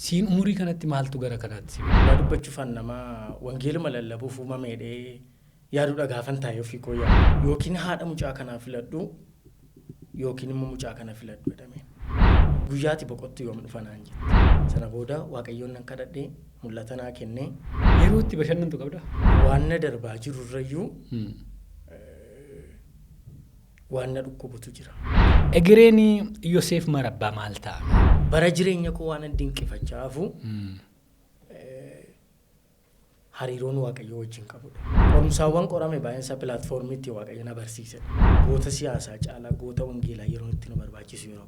Siin umurii kanatti maaltu gara kanaatti si fide? Dhugaa dubbachuuf an nama wangeeluma lallabuuf uumame jedhee yaaduudha gaafan taa'ee ofii koo yaadu. Yookiin haadha mucaa kanaa filadhu yookiin immoo mucaa kana filadhu jedhame. Guyyaati boqottu yoom dhufa naan jette. Sana booda Waaqayyoon nan kadhadhe, mul'ata naa kenne. Yeroo itti bashannantu qabdaa? Waan na darbaa jiru irrayyuu waan na dhukkubutu jira. Egereen Yoseef Marabbaa maal ta'a? Bara jireenya koo waanan dinqifachaa hafu hariiroon Waaqayyoo wajjin qabudha. Qorumsaawwan qorame baay'een isaa pilaatfoormii itti Waaqayyo na barsiisedha. Goota siyaasaa caalaa goota wangeelaa yeroon itti nu barbaachisu yeroo.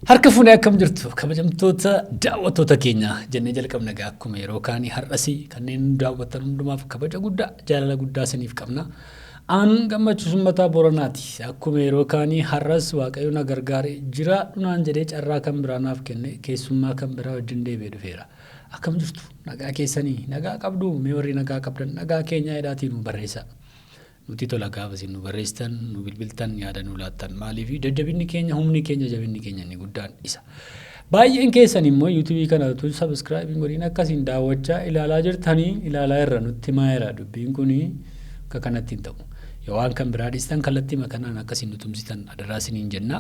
Harka fuunee akkam jirtu kabajamtoota daawwattoota keenya jennee jalqabna egaa akkuma yeroo kaanii har'as kanneen nu daawwattan hundumaaf kabaja guddaa jaalala guddaa isiniif qabna. An Gammachiis Ummataa Booranaati. Akkuma yeroo kaanii har'as Waaqayyo na gargaaree jiraadhu naan jedhee carraa kan biraa naaf kenne keessummaa kan biraa wajjin deebi'ee dhufeera. Akkam jirtu? Nagaa keessanii? Nagaa qabduu? Mee warri nagaa qabdan nagaa keenyaa jedhaatii nuu barreessaa. Nuti tola gaafa isin nu barreessitan, nu bilbiltan, yaada nu laattan. Maaliif jajjabinni keenya, humni keenya, jabinni keenya inni guddaan isa. Baay'een keessan immoo yuutuubii kana utuu sabiskiraayibii hin godhin akkasiin daawwachaa ilaalaa jirtanii ilaalaa irra nutti himaa jira dubbiin kuni akka kanatti hin ta'u. Yoo waan kan biraa dhiistan kallattii kanaan akkasiin nu tumsitan adaraa isiniin jenna.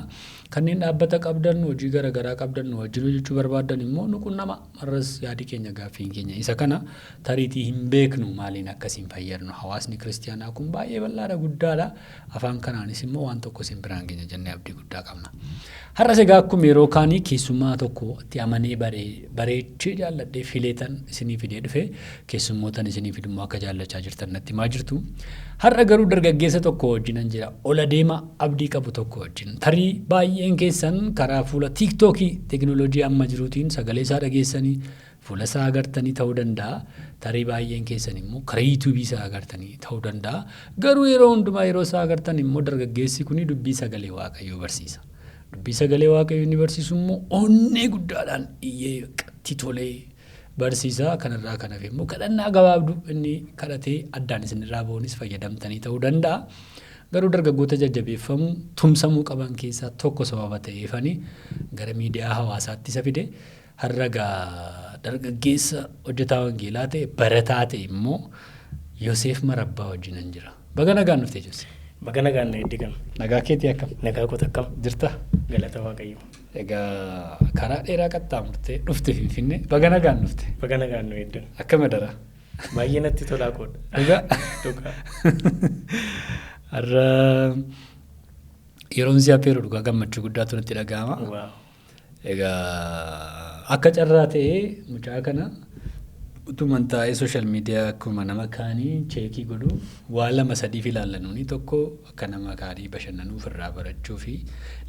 Kanneen dhaabbata qabdan hojii gara garaa qabdan nu wajjin hojjechuu barbaaddan immoo nu qunnama. Har'as yaadi keenya gaaffiin keenya isa kana tariitii hin beeknu maaliin akkasiin fayyadnu hawaasni kiristiyaanaa kun baay'ee bal'aadha guddaadha. Afaan kanaanis immoo waan tokko isin biraan geenya jennee abdii guddaa qabna. Har'as egaa akkuma yeroo kaanii keessummaa tokko itti amanee bareechee jaalladhee fileetan isinii fidee dhufe keessummootan isinii fidummoo akka jaallachaa jirtan natti himaa jirtu. Har'a garuu dargaggeessa tokko wajjinan jira. Ol adeema abdii qabu tokko wajjin. Tarii baay'een keessan karaa fuula tiiktookii teekinooloojii amma jiruutiin sagalee isaa dhageessanii fuula isaa agartanii ta'uu danda'a. Tarii baay'een keessan immoo karaa yuutuubii isaa agartanii ta'uu danda'a. Garuu yeroo hundumaa yeroo isaa agartan immoo dargaggeessi kuni dubbii sagalee Waaqayyoo barsiisa. Dubbii sagalee Waaqayyoo inni barsiisu immoo onnee guddaadhaan iyyee itti tolee barsiisa. Kanarraa kan hafe immoo kadhannaa gabaabduu inni kadhatee addaan isinirraa ba'uunis fayyadamtanii ta'uu danda'a. Garuu dargaggoota jajjabeeffamuu, tumsamuu qaban keessaa tokko sababa ta'eefani gara miidiyaa hawaasaatti isa fide. Har'a egaa dargaggeessa hojjetaa wangeelaa ta'e barataa ta'e immoo Yoseef Marabbaa wajjinan jira. Baga nagaan dhufte Yoseef. Baga nagaan na eeggan. Nagaa keetii akkam? Nagaa koota akkam? Jirta? Galata Waaqayyo. Egaa karaa dheeraa qaxxaamurtee dhufte Finfinnee. Baga nagaan dhufte. Baga nagaan nu eeggan. Akkam adaraa? Baay'ee natti tolaa koodha. Dhugaa? Dhugaa. Har'a yeroon si affeeru dhugaa gammachuu guddaatu natti dhaga'ama. Waaw. Egaa akka carraa ta'ee mucaa kana utuman taa'ee sooshaal miidiyaa akkuma nama kaanii cheekii godhu waa lama sadiif ilaalla nuuni tokko akka nama kaanii bashannanuuf irraa barachuu fi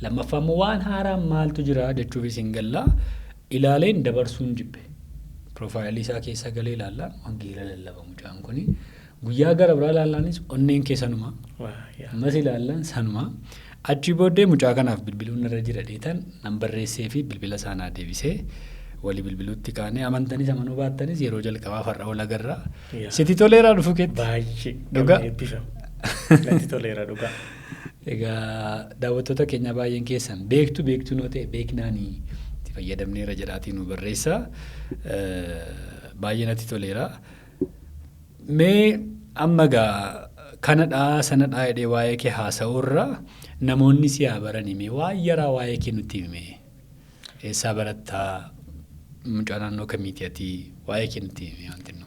lammaffaa immoo waan haaraan maaltu jira jechuufis hin galla ilaaleen dabarsuun jibbe. Piroofaayilii isaa keessa galee ilaallaan wangeela lallaba mucaan kuni guyyaa gara biraa ilaallaanis onneen kee sanuma. Waa yaa. Ammas ilaallaan sanuma. Achii booddee mucaa kanaaf bilbiluun irra jira dheetan nan barreessee fi bilbila isaa naa deebisee walii bilbiluutti kaanee amantanis amanuu baattanis yeroo jalqabaaf har'a wal agarra. Yaa. Sitti toleeraa dhufuu keetti? Baay'ee. Dhugaa? Gamni eebbifame. Natti toleera dhugaa. Egaa daawwattoota keenya baay'een keessan beektu beektuu noo ta'e beeknaanii itti fayyadamneera jedhaatii nu barreessa. Baay'ee natti toleera. Mee amma egaa kanadhaa sanadhaa jedhee waa'ee kee haasa'uurra namoonni si haa baranii mee waan yaraa waa'ee kee nutti himi. Eessaa barattaa? Mucaa naannoo kamiiti ati? Waa'ee kee nutti himi wanti nu.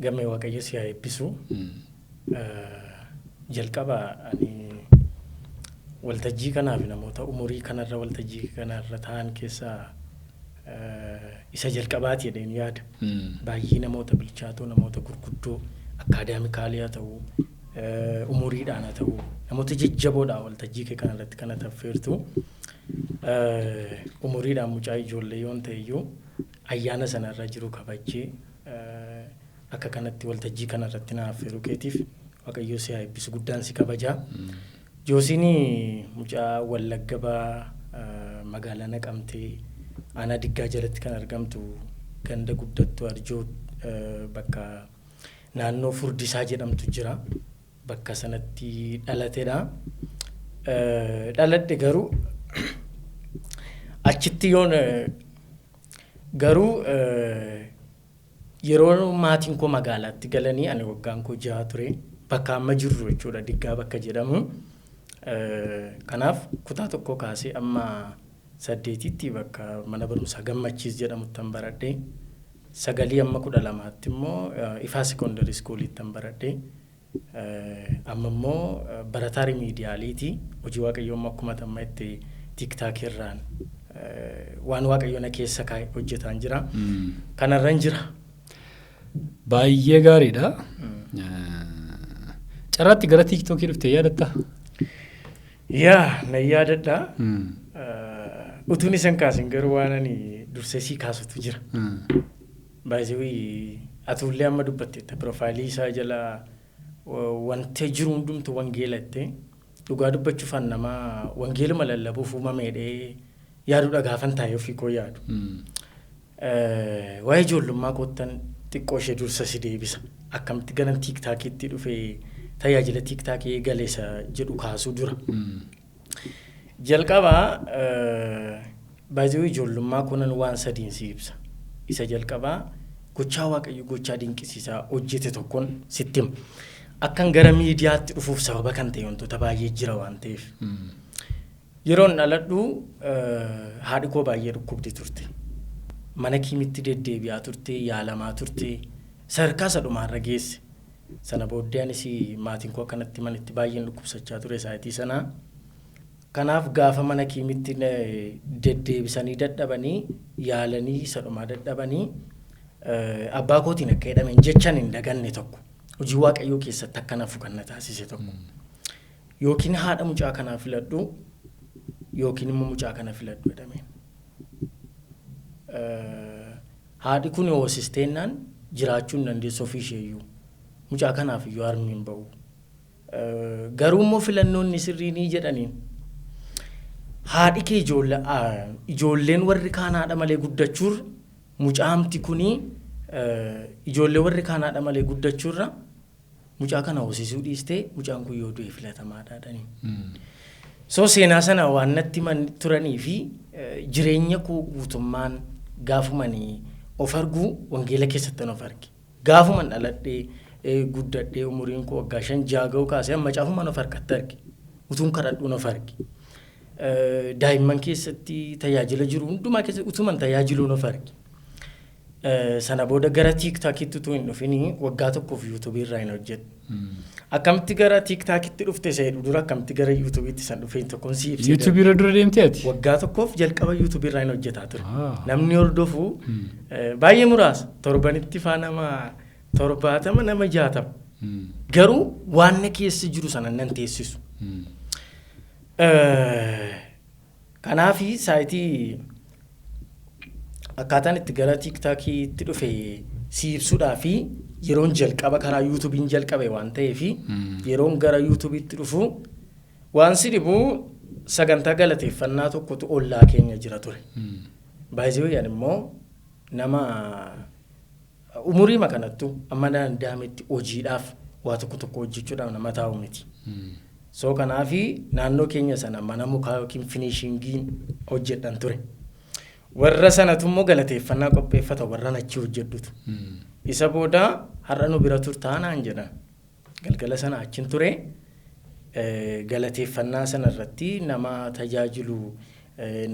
Gammee Waaqayyo si haa eebbisu. Jalqaba ani waltajjii kanaaf namoota umurii kanarra waltajjii kanarra ta'an keessaa isa jalqabaati jedheen yaada. Baay'ee namoota bilchaatoo, namoota gurguddoo akkaadaamikaalii haa ta'u, umuriidhaan haa ta'u, namoota jajjaboodha waltajjii kee kanarratti kan ati affeertu. Umuriidhaan mucaa ijoollee yoon ta'e iyyuu ayyaana sanarra jiru kabajjee akka kanatti waltajjii kanarratti na affeeruu keetiif Waaqayyo si haa eebbisu guddaan si kabajaa. Joosiin mucaa Wallagga Bahaa magaalaa Naqamtee aanaa Diggaa jalatti kan argamtu ganda guddattuu Arjoo bakka naannoo Furdisaa jedhamtu jira. Bakka sanatti dhalatedha. Dhaladhe garuu Achitti yoon garuu yeroo maatiin koo magaalaatti galanii ani waggaan koo 6 ture, bakka amma jirru jechuudha, Diggaa bakka jedhamu. Kanaaf kutaa 1 kaasee amma 8tti bakka mana barumsaa Gammachiis jedhamuttan baradhe. 9 amma 12tti immoo Ifaa Secondary Schoolittan baradhe. Amma immoo barataa remedialiiti. Hojii Waaqayyoo immoo akkuma amma itti TikTok irraan waan Waaqayyo na keessa kaa'e hojjetaan jira. Kanarran jira. Baay'ee gaariidha. Carraatti gara TikTokii dhuftee yaadattaa? Yaa, nan yaadadha. Utuun isan kaasin garuu waan ani dursee sii kaasutu jira. Baay'ee atuullee amma dubbatteetta, profileii isaa jala wanta jiru hundumtu wangeela jettee. Dhugaa dubbachuuf nama wangeeluma lallabuuf uumameedhee yaaduudha gaafan taa'ee ofii koo yaadu. Waa'ee ijoollummaa koottan xiqqoo ishee dursa si deebisa. Akkamitti gara TikTokiitti dhufee tajaajila TikTokii eegale isa jedhu kaasuu dura. Jalqabaa baay'ee ijoollummaa kunan waan sadiin si ibsa. Isa jalqabaa gochaa Waaqayyo gochaa dinqisiisaa hojjete tokkoon sitti hima. Akkan gara miidiyaatti dhufuuf sababa kan ta'e wantoota baay'ee jira waan ta'eef. Yeroon dhaladhu haadhi koo baay'ee dhukkubdi turte. Mana kiimitti deddeebi'aa turte, yaalamaa turte, sadarkaa isa dhumaarra geesse. Sana booddee anis maatiin koo akkanatti manitti baay'een dhukkubsachaa ture saayitii sanaa. Kanaaf gaafa mana kiimitti deddeebisanii dadhabanii, yaalanii isa dhumaa dadhabanii, abbaa kootiin akka jedhameen jechan hin daganne tokko, hojii Waaqayyoo keessatti akka nafu kan na taasise tokko. "Yookiin haadha mucaa kanaa filadhu yookiin immoo mucaa kana filadhu" jedhameen. Haadhi kun hoosisteennaan jiraachuu hin dandeessu ofii isheeyyuu. Mucaa kanaaf iyyuu harmi hin ba'u. Garuu immoo filannoonni sirrii ni jedhaniin. Haadhi kee ijoolleen warri kaan haadha malee guddachuurra, mucaamti kuni ijoollee warri kaan haadha malee guddachuurra, mucaa kana hoosisuu dhiistee mucaan kun yoo du'e filatamaadha jedhaniin. So seenaa sana waan natti himan turanii fi jireenya koo guutummaan gaafumanii of arguu wangeela keessatti of arge. Gaafuman dhaladhee guddadhee umuriin koo waggaa 5 6 ga'uu kaasee amma caafumaan of harkatti arge. Utuun kadhadhuun of arge. Daa'imman keessatti tajaajila jiru hundumaa keessatti utuman tajaajiluun of arge. Sana booda gara TikTokitti utuu hin dhufinii waggaa tokkoof YouTubeii irraa hin hojjedhe. Akkamitti gara TikTokitti dhufte isa jedhu dura akkamitti gara YouTubeiitti san dhufee tokkoon si ibsee. YouTubeii irra dura deemtee ati? Waggaa tokkoof jalqaba YouTubeii irraa hin hojjetaa ture. Namni hordofu baay'ee muraasa. Torbanitti faa nama 70, nama 60. Garuu waan na keessa jiru sana nan teessisu. Kanaafi saayitii akkaataan itti gara TikTokiitti dhufe si ibsuudhaa fi yeroon jalqaba karaa YouTubeiin jalqabe waan ta'eef, yeroon gara YouTubeiitti dhufu waan si dhibu sagantaa galateeffannaa tokkotu ollaa keenya jira ture. Baay'ee immoo nama umurii kanattu amma danda'ametti hojiidhaaf waa tokko tokko hojjechuudhaaf nama taa'u miti. So kanaafi naannoo keenya sana mana mukaa yookiin finishingiin hojjedhan ture. Warra sanatu immoo galateeffannaa qopheeffata, warra achi hojjedhutu. Isa booda "Har'a nu bira turtaa?" naan jedhan. Galgala sana achin ture. Galateeffannaa sana irratti nama tajaajilu,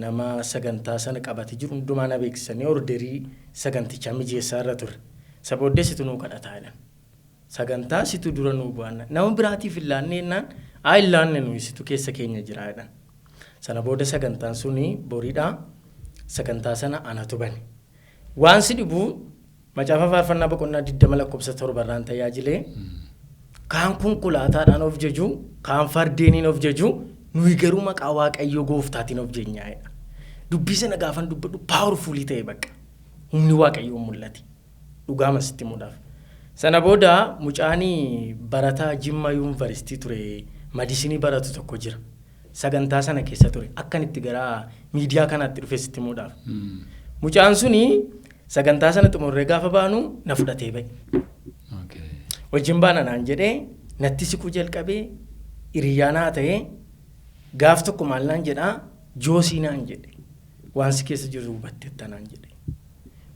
nama sagantaa sana qabate jiru hundumaa na beeksisanii orderii sagantichaa mijeessaa irra ture. Isa booddee "Situ nuu kadhataa" jedhan. Sagantaa situ dura nuu bu'anna. Nama biraatiif hin laanne jennaan, "Haa, hin laanne, nuyi situ keessa keenya jira" jedhan. Sana booda sagantaan suni boriidha. Sagantaa sana anatu bane. Waan si dhibu Macaafa Faarfannaa boqonnaa 20 lakkoofsa 7 irraan tajaajilee, kaan konkolaataadhaan of jaju, kaan fardeeniin of jaju, nuyi garuu maqaa Waaqayyoo gooftaatiin of jenyaa'edha. Dubbii sana gaafan dubbadhu powerfulii ta'e, bakka humni Waaqayyoo mul'ate. Dhugaama sitti himuudhaaf. Sana booda mucaanii barataa Jimma Yuunivarsiitii ture, medicinii baratu tokko jira. Sagantaa sana keessa ture. Akkan itti gara miidiyaa kanaatti dhufe sitti himuudhaaf. Mucaan suni sagantaa sana xumurree gaafa baanu na fudhatee ba'e. "Wajjin baana" naan jedhee natti siquu jalqabee hiriyaa naa ta'ee gaaf tokko maal naan jedhaa, "Joosii" naan jedhe. Waan si keessa jiru hubatteetta naan jedhe.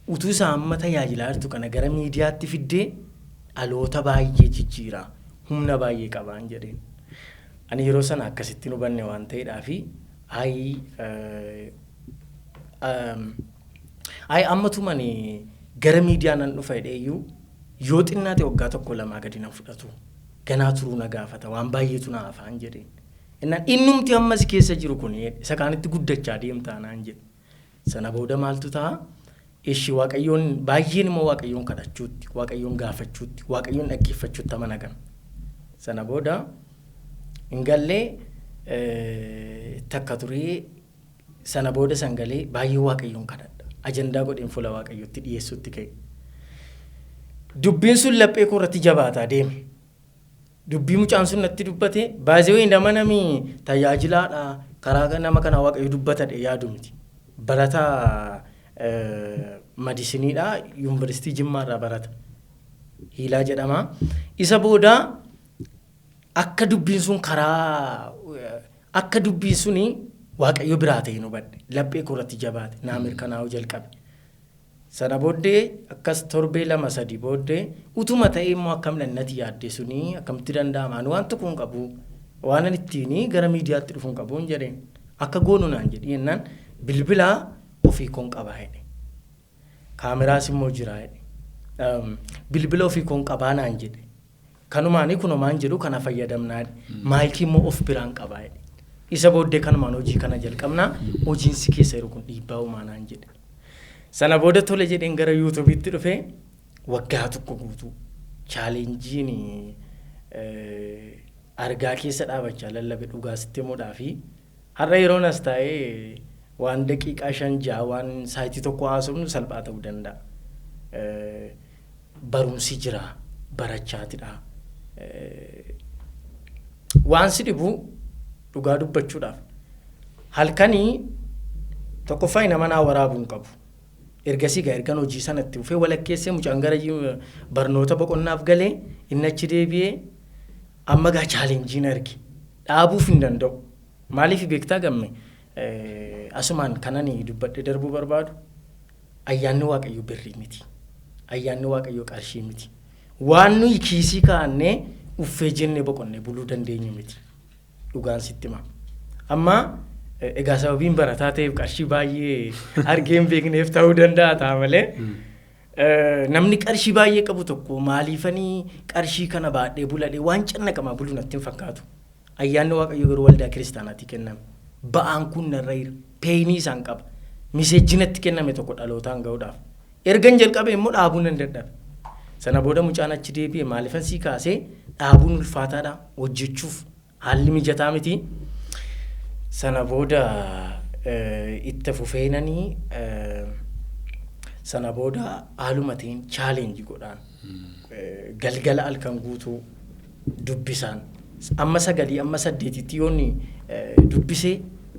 Utuu isaa amma tajaajilaa jirtu kana gara miidiyaatti fiddee dhaloota baay'ee jijjiiraa, humna baay'ee qabaan jedheen. Ani yeroo sana akkasitti hin hubanne waan ta'eedhaa fi ayi ammatumani gara miidiyaa nan dhufa jedhee iyyuu yoo xinnaate waggaa tokko lamaa gadi nan fudhatu. Ganaa turuu na gaafata, waan baay'eetu na hafaan jedheen. Innaan innumti ammas keessa jiru kun isa kaanitti guddachaa deemtaa naan jedhe. Sana booda maaltu ta'a? Ishi Waaqayyoon baay'een immoo Waaqayyoon kadhachuutti, Waaqayyoon gaafachuutti, Waaqayyoon dhaggeeffachuutti amana gama. Sana booda hin gallee takka turee, sana booda san galee baay'ee Waaqayyoon kadhadha. Ajandaa godheen fuula Waaqayyootti dhiyeessuutti ka'e. Dubbiin sun laphee koo irratti jabaataa deeme. Dubbii mucaan sun natti dubbate baay'ee nama nami tajaajilaadha, karaa nama kanaa Waaqayyo dubbatadhe yaadu miti. Barataa madisiniidha, yuunivarsiitii Jimmaarraa barata. Hiilaa jedhama. Isa booda akka dubbiin sun karaa akka dubbiin suni Waaqayyo biraa ta'e nu hubadhe. Laphee koo irratti jabaate, naa mirkanaa'uu jalqabe. Sana booddee akkas torbee lama sadii booddee utuma ta'ee immoo akkam natti yaadde suni akkamitti danda'ama, ani waan tokko hin qabu, waan ani ittiin gara miidiyaatti dhufu hin qabu hin jedheen. Akka goonu naan jedhi jennaan bilbila ofii koon qabaa jedhe. Kaameraas immoo jira jedhe. Bilbila ofii koon qabaa naan jedhe. Kanumaanii kunumaan jedhu kana fayyadamnaa jedhe. Maayikii immoo of biraan qabaa jedhe. Isa booddee kanumaan hojii kana jalqabnaa, hojiin si keessa jiru kun dhiibbaa uumaa naan jedhe. Sana booda tole jedheen gara yuutuubiitti dhufee waggaa tokko guutuu chaalenjiin argaa keessa dhaabachaa lallabe dhugaa sitti himuudhaa fi har'a yeroon as taa'ee waan daqiiqaa 5-6 waan saayitii tokko haasofnu salphaa ta'uu danda'a. Barumsi jira, barachaatidha. Waan si dhibu dhugaa dubbachuudhaaf halkanii tokkoffaa nama naa waraabuu hin qabu. Ergasii gaa ergan hojii sanatti dhufee walakkeessee mucaan gara barnoota boqonnaaf galee inni achi deebi'ee amma gaa chaalenjiin arge dhaabuuf hin danda'u. Maaliif beektaa gamme, asumaan kanani dubbadhee darbuu barbaadu, ayyaanni Waaqayyo birrii miti. Ayyaanni Waaqayyo qarshii miti. Waan nuyi kiisii kaa'annee uffee jennee boqonnee buluu dandeenyu miti. Dhugaan sitti hima. Amma egaa sababiin barataa ta'eef qarshii baay'ee argee hin beekneef ta'uu danda'a ta'a malee. Namni qarshii baay'ee qabu tokko maaliifanii qarshii kana baadhee buladhee waan cannaqamaa bulu natti hin fakkaatu. Ayyaanni Waaqayyo garuu waldaa kiristaanaatii kenname. Ba'aan kun narra jira. Peenii isaan qaba. Miseejji natti kenname tokko dhalootaan ga'uudhaaf. Ergan jalqabe immoo dhaabuu nan dadhabe. Sana booda mucaan achi deebi'e maaliifan sii kaasee dhaabuun ulfaataadha, hojjechuuf haalli mijataa miti. Sana booda itti fufeenanii sana booda haaluma ta'een chaalenjii godhaan galgala halkan guutuu dubbisaan amma 9 amma 8tti yoonni dubbisee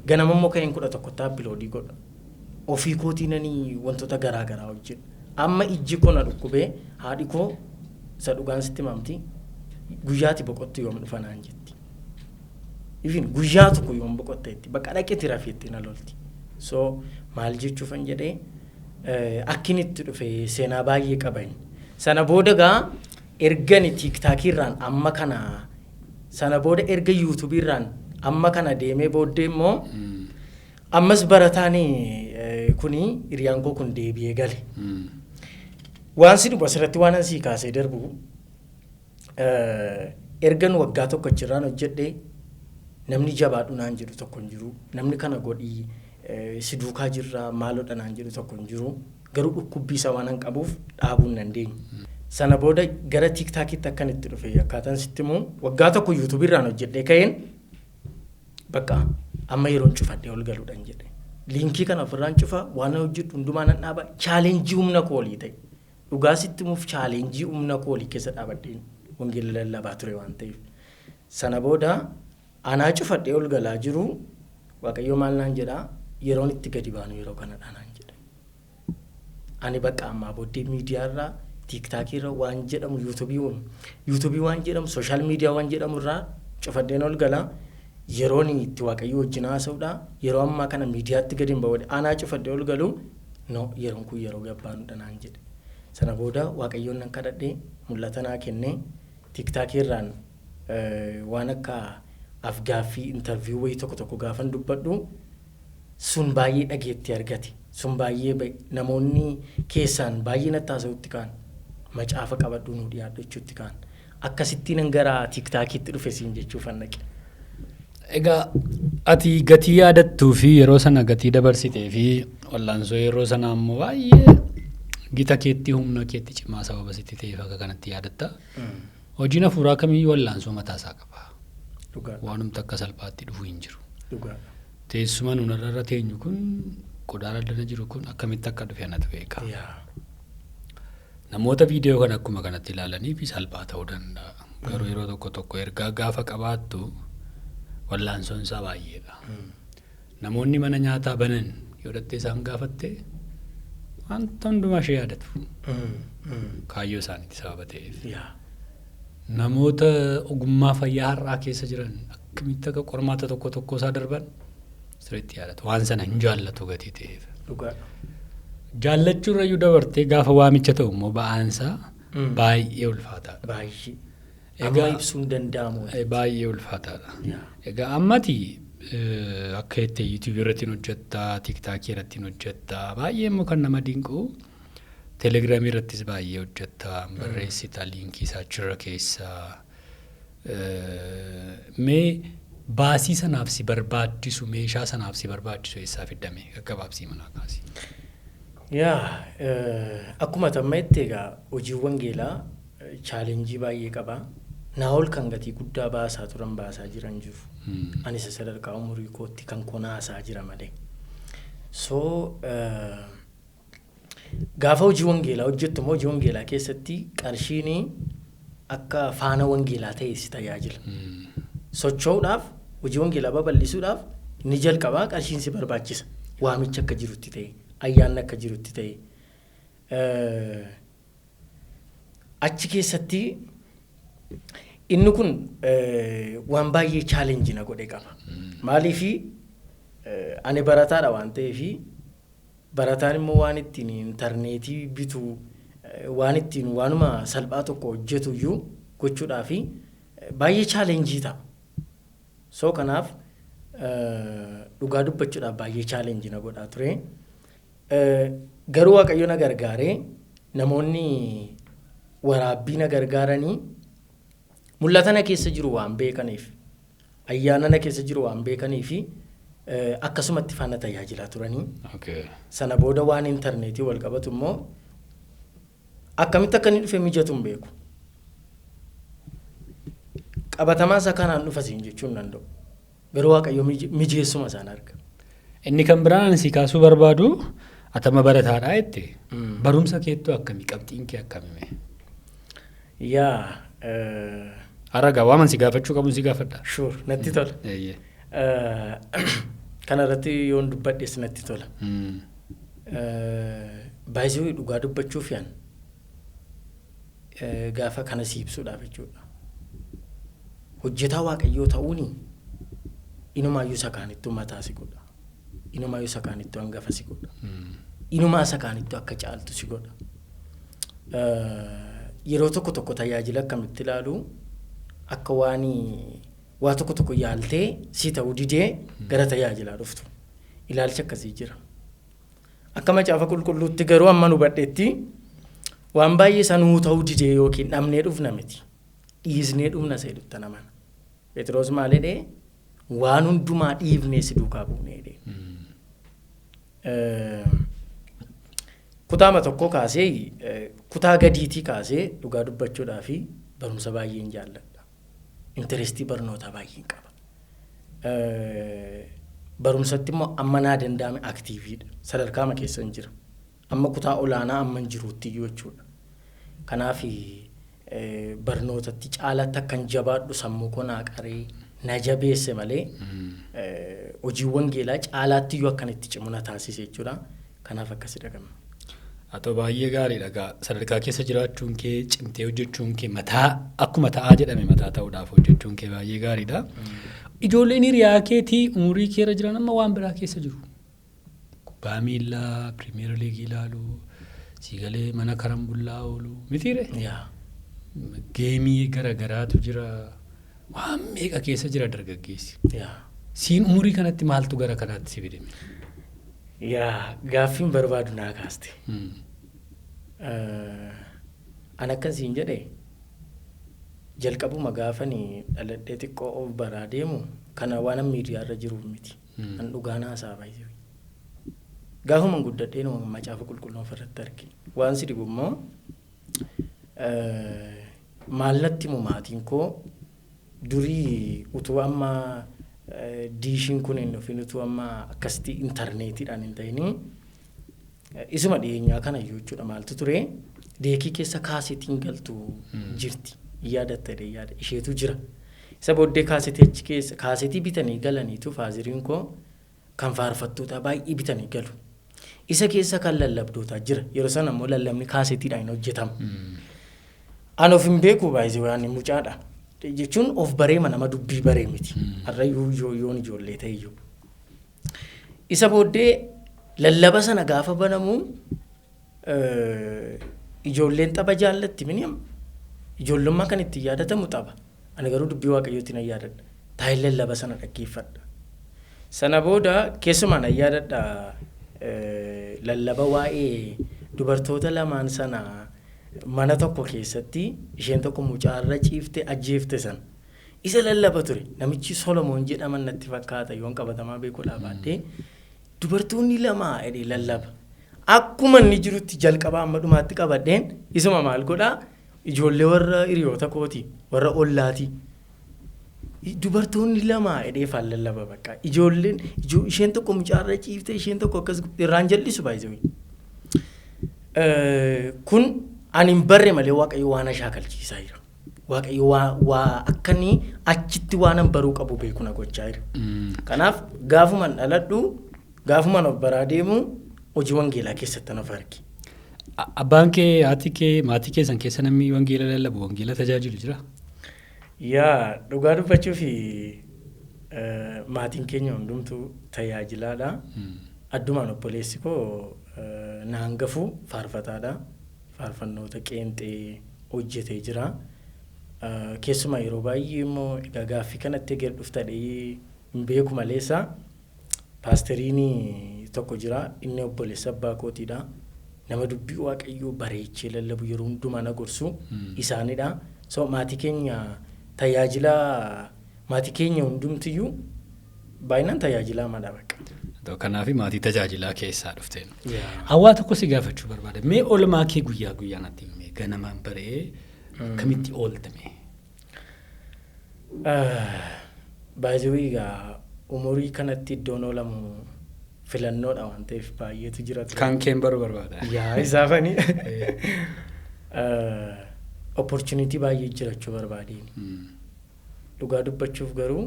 ganama immoo ka'een 11tti upload godha. Ofii kootiinanii wantoota garaa garaa hojjedha. Amma ijji koo na dhukkubee haadhi koo isa dhugaan sitti himamti, guyyaati boqottu yoom dhufa naan jetti. Ifin guyyaa tokko yoom boqotta jetti, bakka dhaqeeti rafeetti na lolti. So maal jechuufan jedhee, akkin itti dhufe seenaa baay'ee qaba inni. Sana booda gaa ergani tiiktaakiirraan amma kana, sana booda erga yuutuubiirraan amma kana deemee booddee immoo ammas barataan kuni hiriyaan koo kun deebi'ee gale. Waan si dhufu asirratti waan an sii kaasee darbu, ergan waggaa tokko achirraan hojjedhee namni jabaadhu naan jedhu tokko hin jiru. Namni kana godhii, si duukaa jirra, maaloodha naan jedhu tokko hin jiru. Garuu dhukkubbii isaa waan an qabuuf dhaabuu hin dandeenye. Sana booda gara tiiktaakiitti akkan itti dhufe akkaataan sitti himu, waggaa tokko yuutuubiirraan hojjedhee ka'een bakka amma yeroon cufadhee ol galuudhaan jedhe. Liinkii kana ofirraan cufa, waan hojjedhu hundumaa nan dhaaba, chaalenjii humna koolii ta'e. Dhugaa sitti himuuf chaalenjii humna koolii keessa dhaabadheen wangeela lallabaa ture waan ta'eef. Sana booda anaa cufadhee ol galaa jiru Waaqayyo maal naan jedhaa, yeroon itti gadi baanu yeroo kanadha naan jedhe. Ani bakka ammaa booddee miidiyaarraa, tiiktaakiirra waan jedhamu, yuutuubii waan jedhamu, sooshaal miidiyaa waan jedhamu irraa cufadheen ol galaa. Yeroon itti Waaqayyo wajjin haasa'uudha. Yeroo ammaa kana miidiyaatti gadi hin ba'u. Aanaa cufadhee ol galu no, yeroon kun yeroo gabbaanudha naan jedhe. Sana booda Waaqayyoon nan kadhadhee, mul'ata naa kennee, TikTokii irraan waan akka afgaaffii, interview wayii tokko tokko gaafan dubbadhu, sun baay'ee dhageettii argate. Sun baay'ee namoonni keessaan baay'ee natti haasa'utti ka'an. Macaafa qabadhuu nuu dhiyaadhu jechuutti ka'an. Akkasittiin gara TikTokiitti dhufe siin jechuufan dhaqe. Egaa ati gatii yaadattuu fi yeroo sana gatii dabarsitee fi wallaansoo yeroo sana ammoo baay'ee gita keetti, humna keetti cimaa sababa sitti ta'eef akka kanatti yaadatta. Hojiin hafuuraa kamiyyuu wallaansoo mataasaa qaba. Waanumti akka salphaatti dhufu hin jiru. Teessuma nuun irra teenyu kun, qodaan addana jiru kun akkamitti akka dhufe anatu beeka. Namoota viidiyoo kana akkuma kanatti ilaalaniif salphaa ta'uu danda'a. Garuu yeroo tokko tokko ergaa gaafa qabaattu wallaansoon isaa baay'eedha. Namoonni mana nyaataa banan yoo dhattee isaan gaafatte, wanta hundumaa ishee yaadatu. Kaayyoo isaaniitti sababa ta'eef. Namoota ogummaa fayyaa har'aa keessa jiran akkamitti akka qormaata tokko tokko isaa darban sirriitti yaadatu. Waan sana hin jaallatu gatii ta'eef. Jaallachuu irrayyuu dabartee gaafa waamicha ta'u immoo ba'aansaa baay'ee ulfaataadha. Baay'ee. Amma ibsuun danda'amu. Baay'ee ulfaataadha. Egaa ammati akka jettee YouTubeii irratti hojjettaa, TikTokii irratti hojjettaa, baay'ee immoo kan nama dinqu Telegramii irrattis baay'ee hojjettaa, barreessita, linkii isaa achirra keessaa. Mee baasii sanaaf si barbaachisu, meeshaa sanaaf si barbaachisu eessaa fiddame, gaggabaabsii manaa kaasi? Yaa, akkuma tamma jette, egaa hojiin wangeelaa challengeii baay'ee qaba. Naa ol kan gatii guddaa baasaa turan, baasaa jiran jiru. Anis sadarkaa umurii kootti kan konaasaa jira malee. So gaafa hojii wangeelaa hojjettu immoo, hojii wangeelaa keessatti qarshiin akka faana wangeelaa ta'e si tajaajila. Socho'uudhaaf, hojii wangeelaa babal'isuudhaaf inni jalqabaa qarshiin si barbaachisa. Waamichi akka jirutti ta'e, ayyaanni akka jirutti ta'e. Achi keessatti inni kun waan baay'ee challengeii na godhe qaba. Maaliifi, ani barataadha waan ta'eefi, barataan immoo waan ittiin intarneetii bitu, waan ittiin waanuma salphaa tokko hojjetu iyyuu gochuudhaafi baay'ee challengeii ta'a. So kanaaf dhugaa dubbachuudhaaf baay'ee challengeii na godhaa ture. Garuu Waaqayyo na gargaaree, namoonni waraabbii na gargaaranii mul'ata na keessa jiru waan beekaniif, ayyaana na keessa jiru waan beekanii fi akkasumatti faana tajaajilaa turanii. Sana booda waan intarneetii wal qabatu immoo akkamitti akka inni dhufe mijatu hin beeku. Qabatamaa isa kanaan dhufa siin jechuu hin danda'u. Garuu Waaqayyo mijeessuma isaan arga. Inni kan biraan ani si kaasuu barbaadu, atama barataadhaa jette. Barumsa keettuu akkamii, qabxiin kee akkamii? Yaa. Har'a waaman si gaafachuu qabuun si gaafadha. Sure, natti tola. Kana irratti yoon dubbadhes natti tola. Baay'isee dhugaa dubbachuuf yaan gaafa kana si ibsuudhaaf jechuudha. Hojjetaa Waaqayyoo ta'uuni inumaayyuu isa kaanittuu mataa si godha. Inumaayyuu isa kaanittuu hangafa si godha. Inumaa isa kaanittuu akka caaltu si godha. Yeroo tokko tokko tajaajila akkamitti ilaalu, akka waan waa tokko tokko yaaltee si ta'uu didee gara tajaajilaa dhuftu. Ilaalchi akkasii jira. Akka Macaafa Qulqulluutti garuu amma nu hubadhetti waan baay'ee sanuu ta'uu didee yookiin dhabnee dhufna miti. Dhiisnee dhufna isa jedhutti amana. Phexros maal jedhee? "Waan hundumaa dhiifnee si duukaa buunee" jedhee. Kutaama tokko kaasee, kutaa gadiitii kaasee dhugaa dubbachuudhaa fi barumsa baay'een jaalladha. Interestii barnootaa baay'een qaba. Barumsatti immoo amma naa danda'ame activeiidha. Sadarkaama keessa hin jira. Amma kutaa olaanaa amma hin jiruutti iyyuu jechuudha. Kanaaf barnootatti caalatti akkan jabaadhu sammuu koo naa qaree na jabeesse malee, hojiiwwan wangeelaa caalaatti iyyuu akkan itti cimu na taasise jechuudha. Kanaaf akkasidha gama. Haa ta'u, baay'ee gaariidha egaa, sadarkaa keessa jiraachuun kee, cimtee hojjechuun kee, mataa akkuma ta'aa jedhame mataa ta'uudhaaf hojjechuun kee baay'ee gaariidha. Ijoolleen hiriyaa keetii umurii keerra jiran amma waan biraa keessa jiru. Kubbaa miillaa, Premier League ilaalu, siigalee mana karambullaa oolu mitiire. Game gara garaatu jira. Waan meeqa keessa jira dargaggeessi. Siin umurii kanatti maaltu gara kanaatti si fide? Yaa, gaaffiin barbaadu naa kaaste. An akkasiin jedhe, jalqabuma gaafani dhaladhee xiqqoo of baraa deemu kana waan miidiyaa irra jiruuf miti. An dhugaa naasaa baay'ee. Gaafuma guddadhee nama macaafa qulqulluu ofirratti arge. Waan si dhibu immoo maal natti himu, maatiin koo durii utuu amma diishiin kun hin dhufin, utuu amma akkasitti intarneetiidhaan hin ta'inii, isuma dhiyeenyaa kana iyyuu jechuudha, maaltu ture, deck keessa kaasetiin galtu jirti. Yaadatta yaada isheetu jira. Isa booddee kaasetii achi keessa kaasetii bitanii galaniitu fatheriin koo kan faarfattootaa baay'ee bitanii galu. Isa keessa kan lallabdootaa jira. Yeroo sana immoo lallabni kaasetiidhaan hin hojjetamu. An of hin beeku, baay'ee waan mucaadha. Jechuun of bareema nama dubbii baree miti. Har'a iyyuu yoon ijoollee ta'e iyyuu. Isa booddee lallaba sana gaafa banamu ijoolleen tapha jaallatti mini, ijoollummaa kan ittiin yaadatamu tapha. Ani garuu dubbii Waaqayyootiin nan yaadadha. Taa'ee lallaba sana dhaggeeffadha. Sana booda keessumaa nan yaadadha, lallaba waa'ee dubartoota lamaan sana mana tokko keessatti isheen tokko mucaarra ciifte ajjeefte sana. Isa lallaba ture. Namichi Solomoon jedhaman natti fakkaata, yoon qabatamaa beekuudhaa baadhee, dubartoonni lama jedhee lallaba. Akkuma inni jirutti jalqabaa amma dhumaatti qabadheen isuma maal godhaa, ijoollee warra hiriyoota kooti, warra ollaati. Dubartoonni lama jedhee faan lallaba bakka. Ijoolleen isheen tokko mucaarra ciifte, isheen tokko akkas irraan jal'isu baay'ee. Kun ani hin barre malee Waaqayyo waan na shaakalchiisaa jira. Waaqayyo waa akka inni achitti waan an baruu qabu beeku na gochaa jira. Kanaaf gaafuman dhaladhu, gaafuman of baraa deemu, hojii wangeelaa keessatti of arge. Abbaan kee, haati kee, maatii keessan keessa namni wangeela lallabu, wangeela tajaajilu jira? Yaa, dhugaa dubbachuuf maatiin keenya hundumtuu tajaajilaadha. Addumaan obboleessi koo na hangafu faarfataadha. Faarfannoota qeenxee hojjetee jira. Keessumaa yeroo baay'ee immoo egaa gaaffii kanatti egaa dhuftadhee hin beeku maleessa, paasteriin tokko jira, inni obboleessa abbaa kootiidha. Nama dubbii Waaqayyoo bareechee lallabu, yeroo hundumaa na gorsu isaanidha. So maatii keenya tajaajila, maatii keenya hundumtiyyuu baay'inaan tajaajilaa madha bakka. Kanaaf maatii tajaajilaa keessaa dhufteen. Hawaa tokko si gaafachuu barbaada. Mee oolmaa kee guyyaa guyyaa natti himi. Ganamaan baree akkamitti ooltame? Baay'ee egaa umurii kanatti iddoon oolamu filannoodha waan ta'eef baay'eetu jira ture. Kan keen baruu barbaada. Yaa, isaafani. Opportunity baay'ee jirachuu barbaadeen. Dhugaa dubbachuuf garuu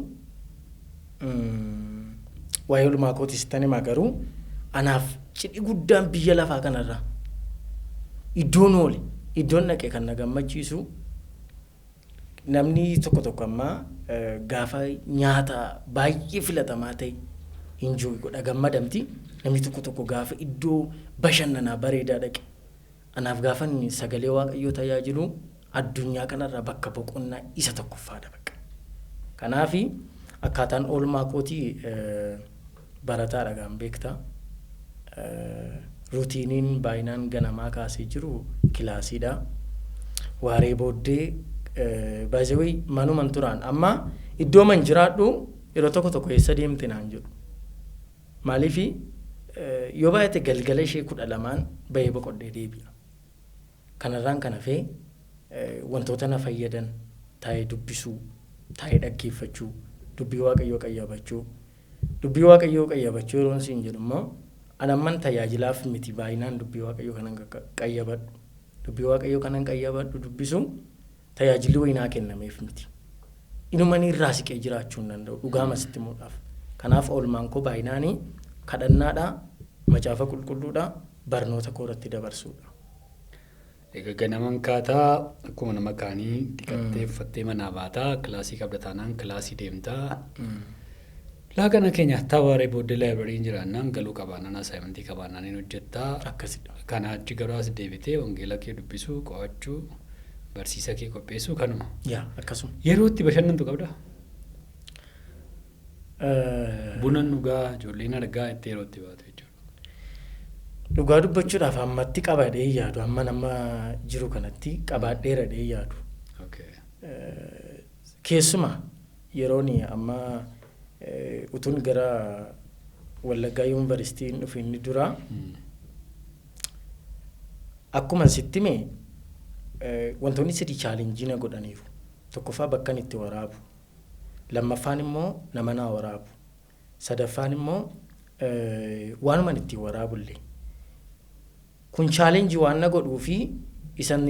waa'ee oolmaa kootis tan himaa, garuu anaaf cidhi guddaan biyya lafaa kanarra iddoon oole, iddoon dhaqe kan na gammachiisu, namni tokko tokko ammaa gaafa nyaata baay'ee filatamaa ta'e enjoy godha, gammadamti. Namni tokko tokko gaafa iddoo bashannanaa bareedaa dhaqe. Anaaf gaafa inni sagalee Waaqayyoo tajaajilu addunyaa kanarraa bakka boqonnaa isa tokkoffaadha bakka. Kanaafi akkaataan oolmaa kootii barataadha gaan beektaa. Routineiin baay'inaan ganamaa kaasee jiru classiidha. Waaree booddee baay'ee manuman turaan, amma iddoo man jiraadhu yeroo tokko tokko eessa deemte naan jedhu. Maaliifi yoo baay'ate galgala ishee 12n bahee boqodhee deebi'a. Kanarraan kan hafee wantoota na fayyadan taa'ee dubbisuu, taa'ee dhaggeeffachuu, dubbii Waaqayyoo qayyabachuu. Dubbii Waaqayyoo qayyabachuu yeroon siin jedhu immoo an amman tajaajilaaf miti baay'inaan dubbii Waaqayyoo kanan qayyabadhu. Dubbii Waaqayyoo kanan qayyabadhu, dubbisu, tajaajilli wayinaa kennameef miti. Inuma irraa siqee jiraachuu hin danda'u dhugaama sitti himuudhaaf. Kanaaf oolmaan koo baay'inaanii kadhannaadha, macaafa qulqulluudha, barnoota koo irratti dabarsuudha. Egaa ganaman kaataa akkuma nama kaanii dhiqattee uffattee manaa baataa kilaasii qabda taanaan kilaasii deemtaa. Laaqana keenya tawaaree booddee laayibrariin jiraannaan galuu qabaannaan assignmentii qabaannaan hin hojjettaa. Akkasidha. Kana achi garuu as deebitee wangeela kee dubbisuu, qo'achuu, barsiisa kee qopheessuu kanuma. Yaa, akkasuma. Yeroo itti bashannantu qabdaa? Buna dhugaa, ijoolleen argaa itti yeroo itti baatu jechuudha. Dhugaa dubbachuudhaaf ammatti qabadhee yaadu, amma nama jiru kanatti qabaadheera dhee yaadu. Keessumaa yeroon amma utuun gara Wallaggaa Yuunivarsiitiin dhufe inni dura akkuma sitti hime wantoonni sadii challenge na godhaniiru. Tokkoffaa bakka itti waraabu. Lammaffaan immoo nama naa waraabu. Sadaffaan immoo waanuma ittiin waraabullee. Kun challenge waan na godhuu fi isan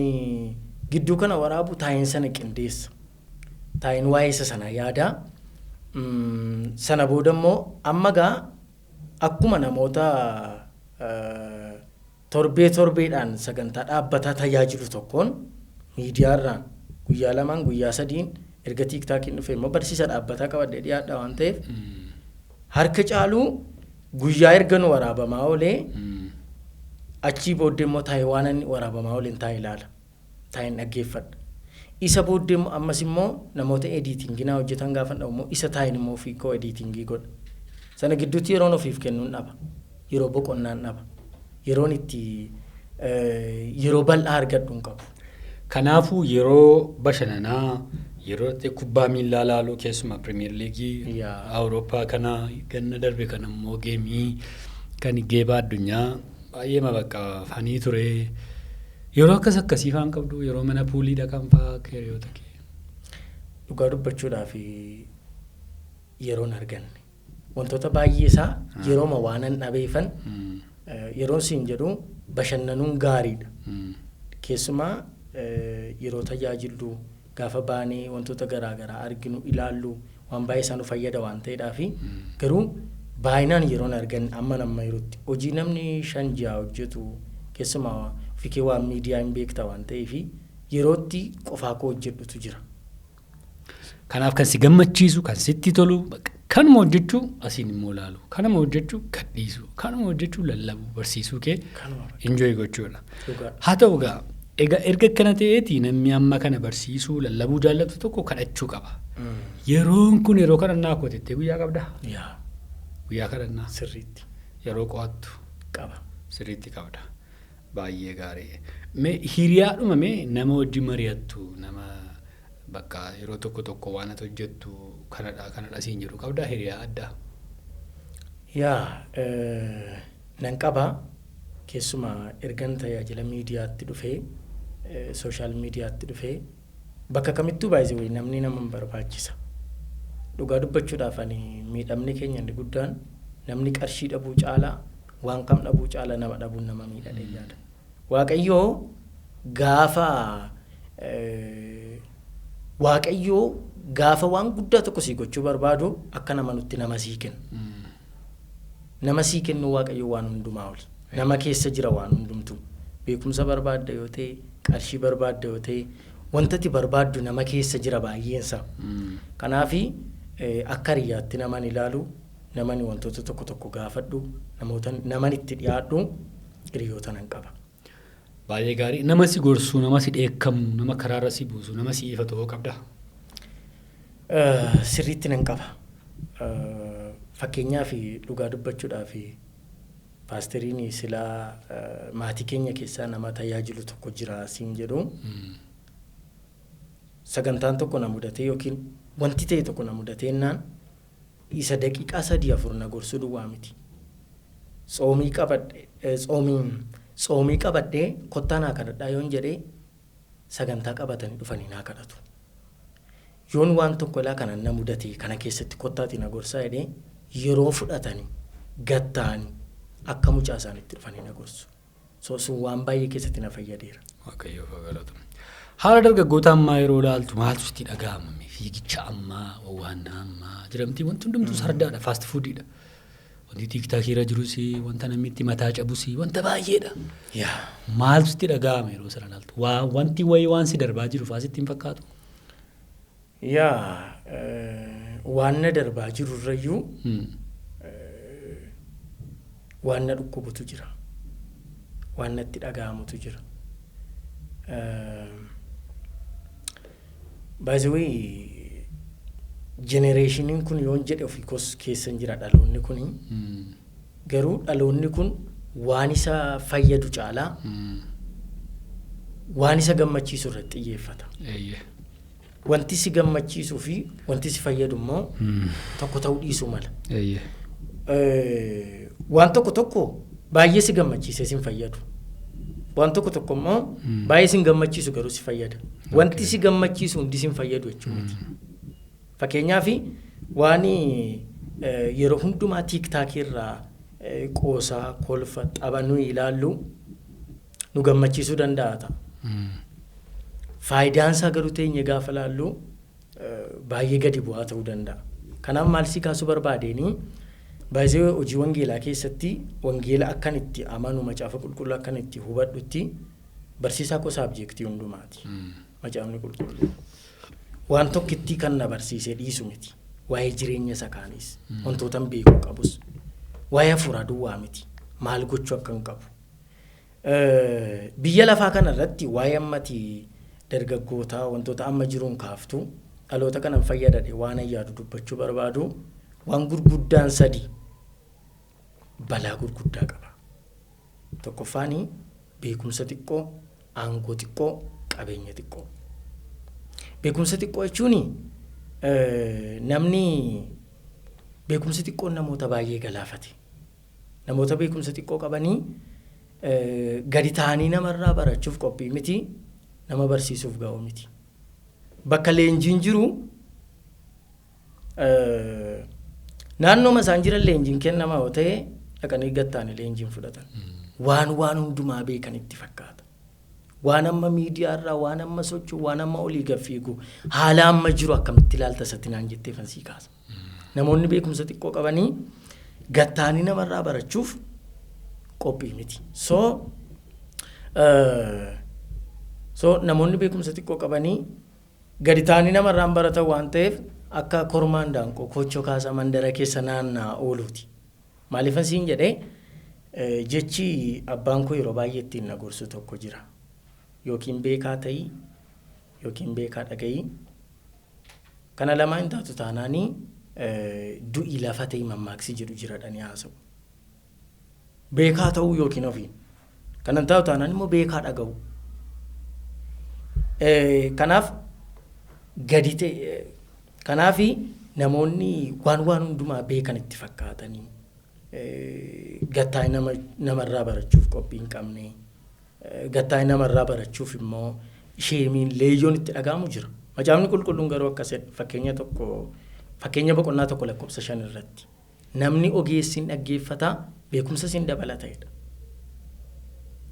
gidduu kana waraabu taa'een sana qindeessa. Taa'een waa'ee isa sana yaada. Sana booda immoo amma gaa akkuma namoota torbee torbeedhaan sagantaa dhaabbataa tajaajilu tokkoon miidiyaarraan guyyaa lamaan guyyaa sadiin erga TikTokiin dhufe immoo barsiisa dhaabbataa qabadhee dhiyaadha waan ta'eef harka caaluu guyyaa erga nu waraabamaa oolee achii booddee immoo taa'ee waan inni waraabamaa ooleen taa'ee ilaala. Taa'een dhaggeeffadha. Isa booddee immoo ammas immoo namoota editingii naa hojjetan gaafa dhabu immoo isa taa'een immoo ofii koo editingii godha. Sana gidduutti yeroon ofiif kennuun dhaba. Yeroo boqonnaan dhaba. Yeroon itti yeroo bal'aa argadhu hin qabu. Kanaafuu yeroo bashannanaa, yeroo itti kubbaa miillaa laaluu, keessumaa Premier League Awurooppaa kana, ganna darbe kana immoo game kan geebaa addunyaa baay'ee bakka fanii ture. Yeroo akkas akkasii faan qabdu, yeroo mana poolii dhaqan fa'aa hiriyoota kee? Dhugaa dubbachuudhaaf yeroon arganne. Wantoota baay'ee isaa yerooma waanan dhabeefan yeroon siin jedhu bashannanuun gaariidha. Keessumaa yeroo tajaajillu gaafa baanee wantoota garaa garaa arginu, ilaallu, waan baay'ee isaa nu fayyada waan ta'eedhaafi garuu baay'inaan yeroon arganne amma nama yerootti hojii namni 5 6 hojjetu, keessumaa ofii kee waan miidiyaa hin beekta waan ta'eefi yerootti qofaa koo hojjedhutu jira. Kanaaf kan si gammachiisu, kan sitti tolu, kanuma hojjechuu, asiin immoo ilaalu, kanuma hojjechuu gadhiisu, kanuma hojjechuu lallabuu, barsiisuu kee enjoy gochuudha. Haa ta'u egaa, erga akkana ta'eeti namni amma kana barsiisuu, lallabuu jaallatu tokko kadhachuu qaba. Yeroon kun yeroo kadhannaa koo tettee guyyaa qabdaa? Yaa. Guyyaa kadhannaa. Sirriitti. Yeroo qo'attu. Qaba. Sirriitti qabda. Baay'ee gaarii. Mee hiriyaadhuma mee nama wajjin mari'attu, nama bakka yeroo tokko tokko waan ati hojjettu kanadha kanadha siin jedhu qabdaa, hiriyaa addaa? Yaa, nan qaba. Keessumaa ergan tajaajila miidiyaatti dhufee, social mediatti dhufee, bakka kamittuu baay'ee wayii namni nama hin barbaachisa. Dhugaa dubbachuudhaaf ani miidhamni keenya inni guddaan namni qarshii dhabuu caalaa, waan kam dhabuu caalaa, nama dhabuun nama miidhadhee yaada. Waaqayyoo gaafa waan guddaa tokko sii gochuu barbaadu akka nama nutti nama sii kenna. Nama sii kennu Waaqayyo waan hundumaa oli. Nama keessa jira waan hundumtuu. Beekumsa barbaadda yoo ta'e, qarshii barbaadda yoo ta'e, wanta ati barbaaddu nama keessa jira baay'eensa. Kanaafi akka hiriyaatti naman ilaalu, naman wantoota tokko tokko gaafadhu, namoota naman itti dhiyaadhu hiriyoota nan qaba. Baay'ee gaarii. Nama si gorsu, nama si dheekkamu, nama karaarra si buusu, nama si ifatu hoo qabdaa? Sirriitti nan qaba. Fakkeenyaaf dhugaa dubbachuudhaaf paasteriin silaa maatii keenya keessaa nama tajaajilu tokko jira siin jedhu, sagantaan tokko na mudatee yookiin wanti ta'e tokko na mudateennaan isa daqiiqaa 3 4 na gorsuu duwwaa miti. Tsoomii qabadhee kottaa naa kadhadhaa yoon jedhee sagantaa qabatanii dhufanii naa kadhatu. Yoon waan tokko ilaa kana na mudate kana keessatti kottaati na gorsaa jedhee yeroo fudhatanii gatta'anii akka mucaa isaaniitti dhufanii na gorsu. So sun waan baay'ee keessatti na fayyadeera. Waaqayyoof haa galatu. Haala dargaggoota ammaa yeroo ilaaltu maaltu sitti dhaga'ama? Fiigicha ammaa, wawwaannaa ammaa jedhamti, wanti hundumtuu sardaadha, fast foodiidha. Wanti TikTokii irra jirus, wanta namni itti mataa cabus, wanta baay'eedha. Maaltu sitti dhaga'ama yeroo sana ilaaltu? Wanti wayii waan si darbaa jiru fa'aa sitti hin fakkaatu? Yaa, waan na darbaa jiru irrayyuu waan na dhukkubutu jira. Waan natti dhaga'amutu jira. By the way, generationiin kun yoon jedhe ofii koos keessa hin jira dhaloonni kun. Garuu dhaloonni kun waan isa fayyadu caalaa waan isa gammachiisu irratti xiyyeeffata. Wanti si gammachiisuu fi wanti si fayyadu immoo tokko ta'uu dhiisuu mala. Waan tokko tokko baay'ee si gammachiisee si hin fayyadu. Waan tokko tokko immoo baay'ee si hin gammachiisu garuu si fayyada. Wanti si gammachiisu hundi si hin fayyadu jechuu miti. Fakkeenyaaf, waan yeroo hundumaa TikTokii irraa qoosaa, kolfa, tapha nuyi ilaallu nu gammachiisuu danda'a ta'a. Faayidaan isaa garuu teenye gaafa ilaallu baay'ee gadi bu'aa ta'uu danda'a. Kanaaf maal si kaasuu barbaadeenii, baay'ee hojii wangeelaa keessatti wangeela akkan itti amanu, Macaafa Qulqulluu akkan itti hubadhutti, barsiisaa koo subjectii hundumaati. Macaafni Qulqulluu. Waan tokkittii kan na barsiisee dhiisu miti. Waa'ee jireenya isa kaaniis wantoota beekuu qabus, waa'ee hafuuraa duwwaa miti. Maal gochuu akka hin qabu. Biyya lafaa kana irratti waa'ee ammati dargaggootaa, wantoota amma jiruun kaaftu, dhaloota kanan fayyadadhe waan yaadu dubbachuu barbaadu, waan gurguddaan sadi balaa gurguddaa qaba. Tokkoffaani beekumsa xiqqoo, aangoo xiqqoo, qabeenya xiqqoo. Beekumsa xiqqoo jechuun namni beekumsi xiqqoon namoota baay'ee galaafate. Namoota beekumsa xiqqoo qabanii gadi ta'anii namarraa barachuuf qophii miti, nama barsiisuuf ga'u miti. Bakka leenjiin jiru, naannooma isaan jiran leenjiin kennama yoo ta'e, dhaqanii gattaanii leenjiin fudhatan. Waan hundumaa beekan itti fakkaata. Waan amma miidiyaarraa, waan amma socho'u, waan amma olii gad fiigu, haala amma jiru akkamitti ilaalta isatti naan jettee fansii kaasa. Namoonni beekumsa xiqqoo qabanii gattaanii namarraa barachuuf qophii miti. So namoonni beekumsa xiqqoo qabanii gadi ta'anii namarraan baratan waan ta'eef, akka kormaan daanqoo koochoo kaasaa mandara keessa naanna'aa ooluuti. Maaliifan siin jedhee, jechi abbaan koo yeroo baay'ee ittiin na gorsu tokko jira. Yookiin beekaa ta'ii yookiin beekaa dhaga'ii. Kana lamaan hin taatu taanaanii du'i lafa ta'ii mammaaksi jedhu jira dhanii haasa'u. Beekaa ta'uu yookiin ofiin. Kana hin taatu taanaan immoo beekaa dhaga'u. Kanaaf gadi ta'e, kanaafi namoonni waan hundumaa beekan itti fakkaatanii gattaa'e namarraa barachuuf qophii hin qabne, gattaa'e namarraa barachuuf immoo shameiin leeyyoon itti dhaga'amu jira. Macaafni Qulqulluun garuu akkas jedha, Fakkeenya boqonnaa 1 lakkoofsa 5 irratti. Namni ogeessi hin dhaggeeffataa, beekumsa sin dabalata jedha.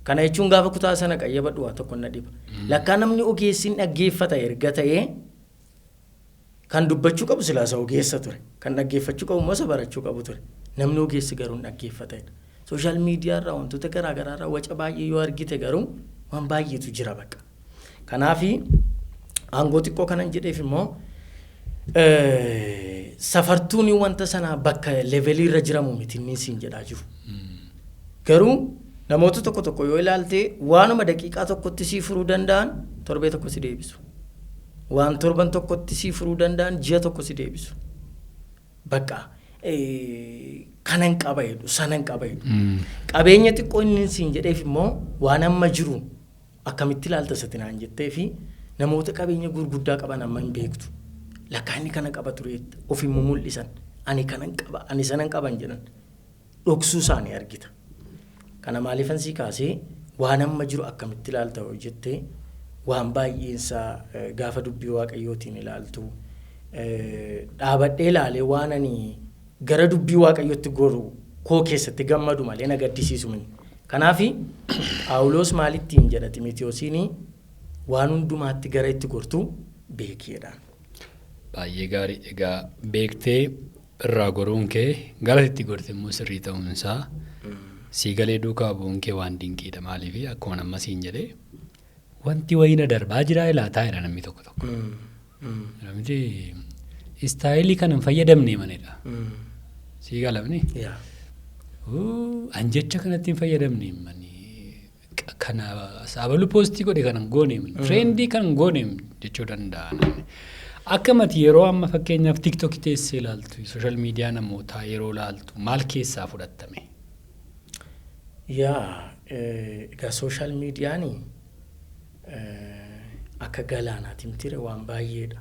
Kana jechuun gaafa kutaa sana qayyabadhu waa tokko na dhiba. Lakkaa namni ogeessi hin dhaggeeffata erga ta'ee, kan dubbachuu qabu silaa isa ogeessa ture. Kan dhaggeeffachuu qabu immoo isa barachuu qabu ture. Namni ogeessi garuu hin dhaggeeffata jedha. Social media irraa, wantoota garaa garaa irraa waca baay'ee yoo argite garuu waan baay'eetu jira bakka. Kanaafi aangoo xiqqoo kanan jedheef immoo, safartuun wanta sanaa bakka levelii irra jiramu miti inni siin jedhaa jiru. Garuu namoota tokko tokko yoo ilaalte, waanuma daqiiqaa tokkotti sii furuu danda'an torbee tokko si deebisu. Waan torban tokkotti sii furuu danda'an ji'a tokko si deebisu. Bakka kanan qaba jedhu, sanan qaba jedhu. Qabeenya xiqqoo inni siin jedheef immoo, waan amma jiru akkamitti ilaalta isatti naan jettee fi namoota qabeenya gurguddaa qaban amma hin beektu. Lakkaa inni kana qaba ture of immoo mul'isan. Ani kanan qaba, ani sanan qaban jedhan. Dhoksuu isaanii argita. Kana maaliifan sii kaasee, waan amma jiru akkamitti ilaalta yoo jettee, waan baay'eensaa gaafa dubbii Waaqayyootiin ilaaltu, dhaabadhee ilaalee waan ani gara dubbii Waaqayyootti goru koo keessatti gammadu malee na gaddisiisu mini. Kanaafi Phaawulos maalittiin jedha Ximitiyoosiin? Waan hundumaatti gara itti gortu beekiidhaan. Baay'ee gaarii. Egaa beektee Irraa goruun kee gara itti gorte immoo sirrii ta'uunsaa sii galee duukaa bu'uun kee waan dinqiidha. Maaliif akkuma nama siin jedhee wanti wayina darbaa jiraa ilaataa jira namni tokko tokko. Namni style kana hin fayyadamne manidha. Sii galamni? Yaa. An jecha kanatti hin fayyadamne mani, kana saabaluu post godhe kana hin goone, trend kan hin goone jechuu danda'a namni. Akka mati yeroo amma fakkeenyaaf TikTok teessee ilaaltu, social media namootaa yeroo ilaaltu maal keessaa fudhattame? Yaa, egaa social mediaan akka galaanaati mitire, waan baay'eedha.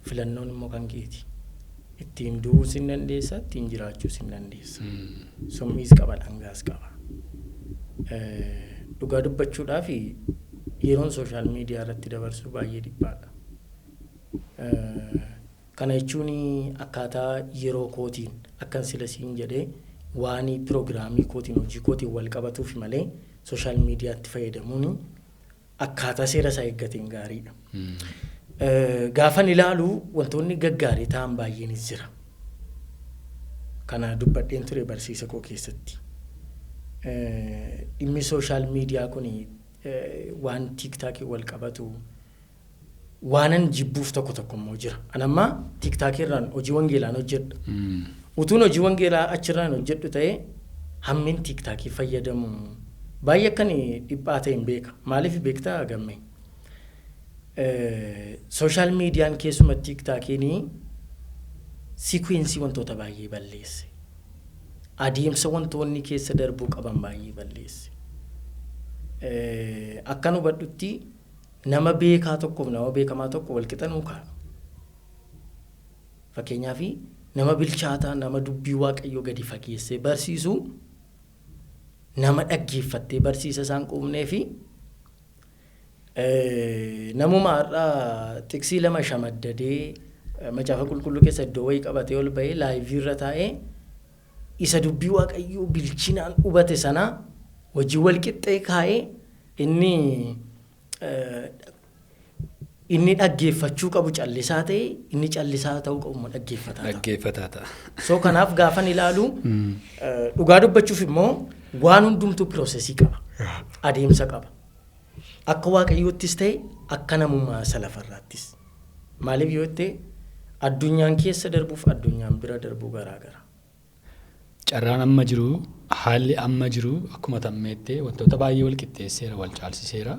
Filannoon immoo kan keeti. Ittiin du'uus hin dandeessa, ittiin jiraachuus hin dandeessa. Summiis qaba, dhangaas qaba. Dhugaa dubbachuudhaaf yeroon social media irratti dabarsu baay'ee dhiphaadha. Kana jechuun akkaataa yeroo kootiin akkan sila siin jedhee waan piroogiraamii kootiin, hojii kootiin wal qabatuuf malee social mediatti fayyadamuun akkaataa seera isaa eeggateen gaariidha. Gaafan ilaalu wantoonni gaggaarii ta'an baay'eenis jira. Kana dubbadheen ture barsiisa koo keessatti. Dhimmi social media kun waan TikTokii wal qabatu waanan jibbuuf tokko tokko immoo jira. An amma TikTokii irraan hojii wangeelaan hojjedha. Utuun hojii wangeelaa achirraan hojjedhu ta'ee hammin TikTokii fayyadamu baay'ee akkan dhiphaa ta'e hin beeka. Maaliif beektaa, Gammee? Social mediaan keessuma TikTokiin sequence wantoota baay'ee balleesse. Adeemsa wantoonni keessa darbuu qaban baay'ee balleesse. Akkan hubadhutti nama beekaa tokkoof nama beekamaa tokko wal qixa nuu kaa'a. Fakkeenyaaf nama bilchaataa, nama dubbii Waaqayyoo gadi fageessee barsiisu, nama dhaggeeffattee barsiisa isaan quubnee fi namuma har'aa xiqsii lama shamaddadee Macaafa Qulqulluu keessa iddoo wayii qabatee ol bahee live irra taa'ee isa dubbii Waaqayyoo bilchinaan hubate sana hojii wal qixxee kaa'ee inni dhaggeeffachuu qabu callisaa ta'e, inni callisaa ta'uu qabu immoo dhaggeeffataa ta'a. Dhaggeeffataa ta'a. So kanaaf gaafan ilaalu, dhugaa dubbachuuf immoo waan hundumtuu process qaba. Adeemsa qaba. Akka Waaqayyoottis ta'e akka namummaa isa lafarraattis. Maaliif yoo ta'e, addunyaan keessa darbuuf addunyaan bira darbuu garaa gara. Carraan amma jiru, haalli amma jiru akkuma tammeettee wantoota baay'ee wal qixxeesseera, wal caalsiseera.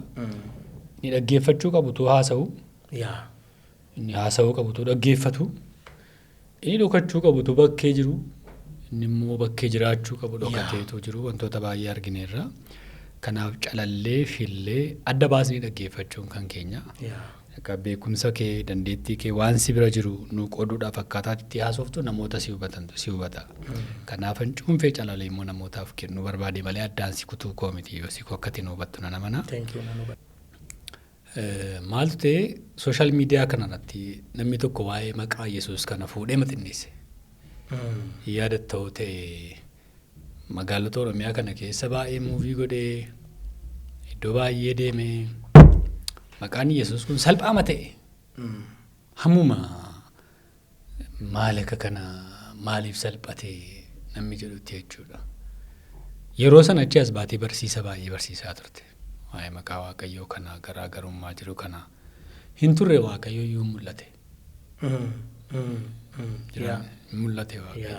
Inni dhaggeeffachuu qabutu haasa'u, inni haasa'uu qabutu dhaggeeffatu, inni dhokachuu qabutu bakkee jiru, inni immoo bakkee jiraachuu qabu dhokateetu jiru, wantoota baay'ee argineerra. Kanaaf calallee fillee adda baasnee dhaggeeffachuun kan keenya. Akka beekumsa kee, dandeettii kee, waan si bira jiru nu qooduudhaaf akkaataa itti haasoftu namoota si hubatantu si hubata. Kanaaf cuunfee calalee immoo namootaaf kennuu barbaade malee addaan si kutuu koo miti, yoo si koo akkatti nu hubattu nan amana. Thank you, nan hubadha. Maaltu ta'e, social media kanarratti namni tokko waa'ee maqaa Yesuus kana fuudhee maxxanneesse. Yaadattoo ta'e magaalota Oromiyaa kana keessa baay'ee move godhee iddoo baay'ee deemee maqaan Yesuus kun salphaama ta'e. Hammuma maal akka kana maaliif salphate namni jedhutti jechuudha. Yeroo sana achi as baatee barsiisa baay'ee barsiisaa turte. Waa'ee maqaa Waaqayyoo kana, garaagarummaa jiru kana, hin turre Waaqayyo iyyuu mul'ate. Mul'ate Waaqayyo.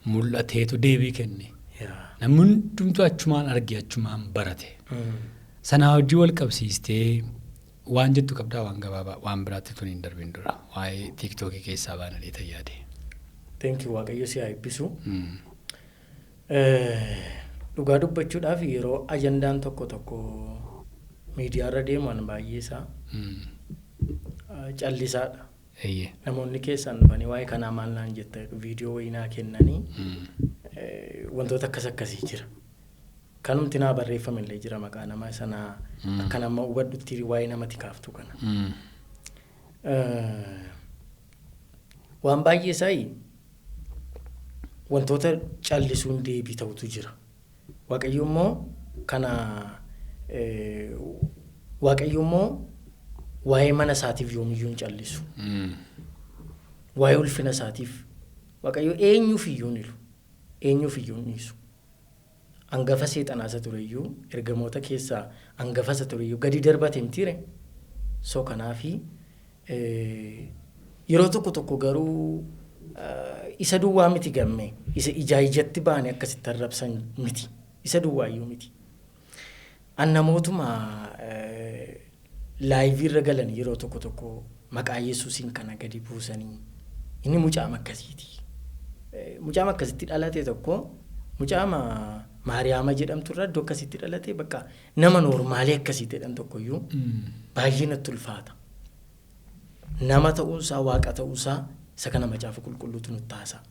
Mul'ateetu deebii kenne. Namni hundumtuu achumaan arge, achumaan barate. Sanaa hojii wal qabsiistee waan jettu qabdaa, waan gabaabaa waan biraatti tun hin darbin dura waa'ee TikTokii keessaa baanalee tayyaade. Thank you, Waaqayyo si haa eebbisu. Dhugaa dubbachuudhaaf yeroo ajandaan tokko tokko miidiyaarra deeman baay'ee isaa callisaadha. Namoonni keessaan dhufanii waa'ee kanaa maal naan jetta, viidiyoo wayii naa kennanii wantoota akkas akkasii jira. Kanumti naa barreeffame illee jira, maqaa nama sanaa akka nama hubadhutti waa'ee namatti kaaftu kana. Waan baay'ee isaa wantoota callisuun deebii ta'utu jira. Waaqayyo immoo kana, Waaqayyo immoo waa'ee mana isaatiif yoomiyyuu hin callisu. Waa'ee ulfina isaatiif Waaqayyo eenyuuf iyyuu hin hilu. Eenyuuf iyyuu hin dhiisu. Hangafa seexanaa isa tureyyuu, ergamoota keessaa hangafa isa tureyyuu gadi darbate mitiire. So kanaafi yeroo tokko tokko garuu isa duwwaa miti gamme, isa ijaa ijatti baane akkasitti arrabsan miti. Isa duwwaayyuu miti. An namootuma live irra galan yeroo tokko tokko maqaa Yesuusiin kana gadi buusanii, inni mucaama akkasiiti. Mucaama akkasitti dhalate tokko, mucaama Maariyaama jedhamtu irraa iddoo akkasitti dhalate, bakka nama normal akkasii jedhan tokkoyyuu baay'ee natti ulfaata. Nama ta'uunsaa, waaqa ta'uunsaa isa kana Macaafa Qulqulluutu nutti haasa'a.